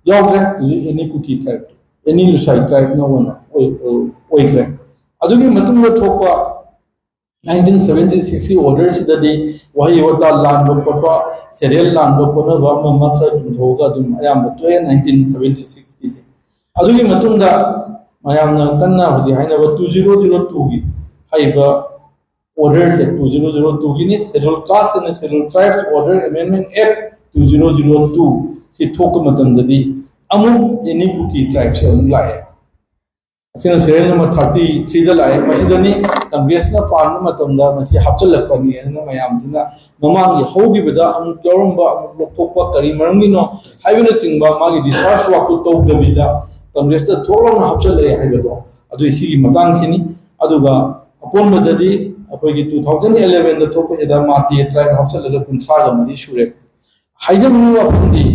ꯌꯥꯎꯗ꯭ꯔꯦ ꯍꯧꯖꯤꯛ ꯑꯦꯅꯤ ꯀꯨꯀꯤ ꯇ꯭ꯔꯥꯏꯕ, ꯑꯦꯅꯤ ꯂꯨꯁꯥꯏ ꯇ꯭ꯔꯥꯏꯕꯅ ꯑꯣꯏꯅ ꯑꯣꯏ-, ꯑꯣꯏ-, ꯑꯣꯏꯈ꯭ꯔꯦ꯫ ꯑꯗꯨꯒꯤ ꯃꯇꯨꯡꯗ ꯊꯣꯛꯄ ꯅꯥꯏꯟꯇꯤꯟ ꯁꯚꯦꯟꯇꯤ ꯁꯤꯛꯁꯀꯤ ꯑꯣꯔꯗꯔꯁꯤꯗꯗꯤ ꯋꯥꯍꯩ ꯋꯥꯇꯥ ꯂꯥꯟꯕ ꯈꯣꯠꯄ, ꯁꯦꯔꯤꯌꯦꯜ ꯂꯥꯟꯕ ꯈꯣꯠꯅꯕ ꯑꯃ ꯑꯃ ꯈꯔ ꯆꯨꯝꯊꯣꯛꯑꯒ ꯑꯗꯨꯝ ꯑꯌꯥꯝꯕ ꯊꯣꯛꯑꯦ ꯅꯥꯏꯟꯇꯤꯟ ꯁꯚꯦꯟꯇꯤ ꯁꯤꯛꯁꯀꯤꯁꯦ꯫ ꯑꯗꯨꯒꯤ ꯃꯇꯨꯡꯗ ꯃꯌꯥꯝꯅ ꯀꯟꯅ ꯍꯧꯖꯤꯛ ꯍꯥꯏꯅꯕ ꯇꯨ ꯖꯤꯔꯣ ꯖꯤꯔꯣ ꯇꯨꯒꯤ ꯍꯥꯏꯔꯤꯕ ꯑꯣꯔꯗꯔꯁꯦ ꯇꯨ ꯖꯤꯔꯣ ꯖꯤꯔꯣ ꯇꯨꯒꯤꯅꯤ, Scheduled Caste and Scheduled Tribes Order Amendment Act two zero zero two ꯁꯤ ꯊꯣꯛꯄ ꯃꯇꯝꯗꯗꯤ ꯑꯃꯨꯛ ꯑꯦꯅꯤ ꯀꯨꯀꯤ ꯇ꯭ꯔꯥꯏꯕꯁꯦ ꯑꯃꯨꯛ ꯂꯥꯛꯑꯦ꯫ ꯑꯁꯤꯅ ꯁꯦꯔꯤꯌꯦꯜ ꯅꯝꯕꯔ ꯊꯥꯔꯇꯤ ꯊ꯭ꯔꯤꯗ ꯂꯥꯛꯑꯦ꯫ ꯃꯁꯤꯗꯅꯤ ꯀꯪꯒ꯭ꯔꯦꯁꯅ ꯄꯥꯟꯕ ꯃꯇꯝꯗ ꯃꯁꯤ ꯍꯥꯞꯆꯤꯜꯂꯛꯄꯅꯤ ꯍꯥꯏꯅ ꯃꯌꯥꯝꯁꯤꯅ ꯃꯃꯥꯡꯒꯤ ꯍꯧꯈꯤꯕꯗ ꯑꯃꯨꯛ ꯌꯥꯎꯔꯝꯕ ꯑꯃꯨꯛ ꯂꯧꯊꯣꯛꯄ ꯀꯔꯤ ꯃꯔꯝꯒꯤꯅꯣ ꯍꯥꯏꯕꯅꯆꯤꯡꯕ ꯃꯥꯒꯤ ꯔꯤꯁꯥꯔꯆ ꯋꯥꯛꯇꯨ ꯇꯧꯗꯕꯤꯗ ꯀꯪꯒ꯭ꯔꯦꯁꯇ ꯊꯣꯛ ꯂꯥꯎꯅ ꯍꯥꯞꯆꯤꯜꯂꯛꯑꯦ ꯍꯥꯏꯕꯗꯣ ꯑꯗꯨꯏ ꯁꯤꯒꯤ ꯃꯇꯥꯡꯁꯤꯅꯤ꯫ ꯑꯗꯨꯒ ꯑꯀꯣꯟꯕꯗꯗꯤ ꯑꯩꯈꯣꯏꯒꯤ ꯇꯨ ꯊꯥꯎꯖꯟ ꯑꯦꯂꯦꯚꯦꯟꯗ ꯊꯣꯛꯄꯁꯤꯗ ꯃꯥꯇꯦ ꯇ꯭ꯔꯥꯏꯕ ꯍꯥꯞꯆꯤꯜꯂꯒ ꯀꯨꯟꯊ꯭ꯔꯥꯒ ꯃꯔꯤ ꯁꯨꯔꯦ꯫ ꯍꯥꯏꯖꯅꯤꯡꯉꯤ ꯋꯥꯐꯝꯗꯤ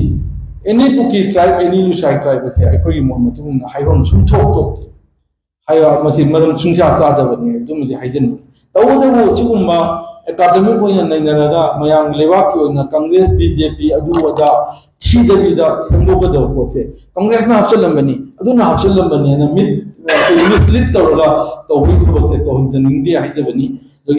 ꯑꯦꯅꯤ ꯀꯨꯀꯤ ꯇ꯭ꯔꯥꯏꯕ, ꯑꯦꯅꯤ ꯂꯨꯁꯥꯏ ꯇ꯭ꯔꯥꯏꯕ ꯑꯁꯦ ꯑꯩꯈꯣꯏꯒꯤ ꯃꯣꯠ ꯃꯇꯨꯡ ꯏꯟꯅ ꯍꯥꯏꯐꯝ ꯁꯨꯡꯊꯣꯛ ꯊꯣꯛꯇꯦ꯫ ꯍꯥꯏꯕ ꯃꯁꯤ ꯃꯔꯝ ꯁꯨꯡꯆꯥ ꯆꯥꯗꯕꯅꯤ ꯍꯥꯏꯕꯗꯨꯃꯗꯤ ꯍꯥꯏꯖꯅꯤꯡꯉꯤ꯫ ꯇꯧꯕꯇꯕꯨ ꯁꯤꯒꯨꯝꯕ ꯑꯦꯀꯥꯗꯃꯤꯛ ꯑꯣꯏꯅ ꯅꯩꯅꯔꯒ ꯃꯌꯥꯝꯒꯤ ꯂꯩꯕꯥꯛꯀꯤ ꯑꯣꯏꯅ ꯀꯪꯒ꯭ꯔꯦꯁ, ꯕꯤ ꯖꯦ ꯄꯤ, ꯑꯗꯨ ꯑꯗꯥ ꯊꯤꯗꯕꯤꯗ ꯁꯦꯝꯗꯣꯛꯀꯗꯕ ꯄꯣꯠꯁꯦ ꯀꯪꯒ꯭ꯔꯦꯁꯅ ꯍꯥꯞꯆꯤꯜꯂꯝꯕꯅꯤ, ꯑꯗꯨꯅ ꯍꯥꯞꯆꯤꯜꯂꯝꯕꯅꯤ ꯍꯥꯏꯅ ꯃꯤꯠ ꯃꯤꯁꯂꯤꯠ ꯇꯧꯔꯒ ꯇꯧꯕꯒꯤ ꯊꯕꯛꯁꯦ ꯇꯧꯍꯟꯖꯅꯤꯡꯗꯦ ꯍꯥꯏꯖꯕꯅꯤ꯫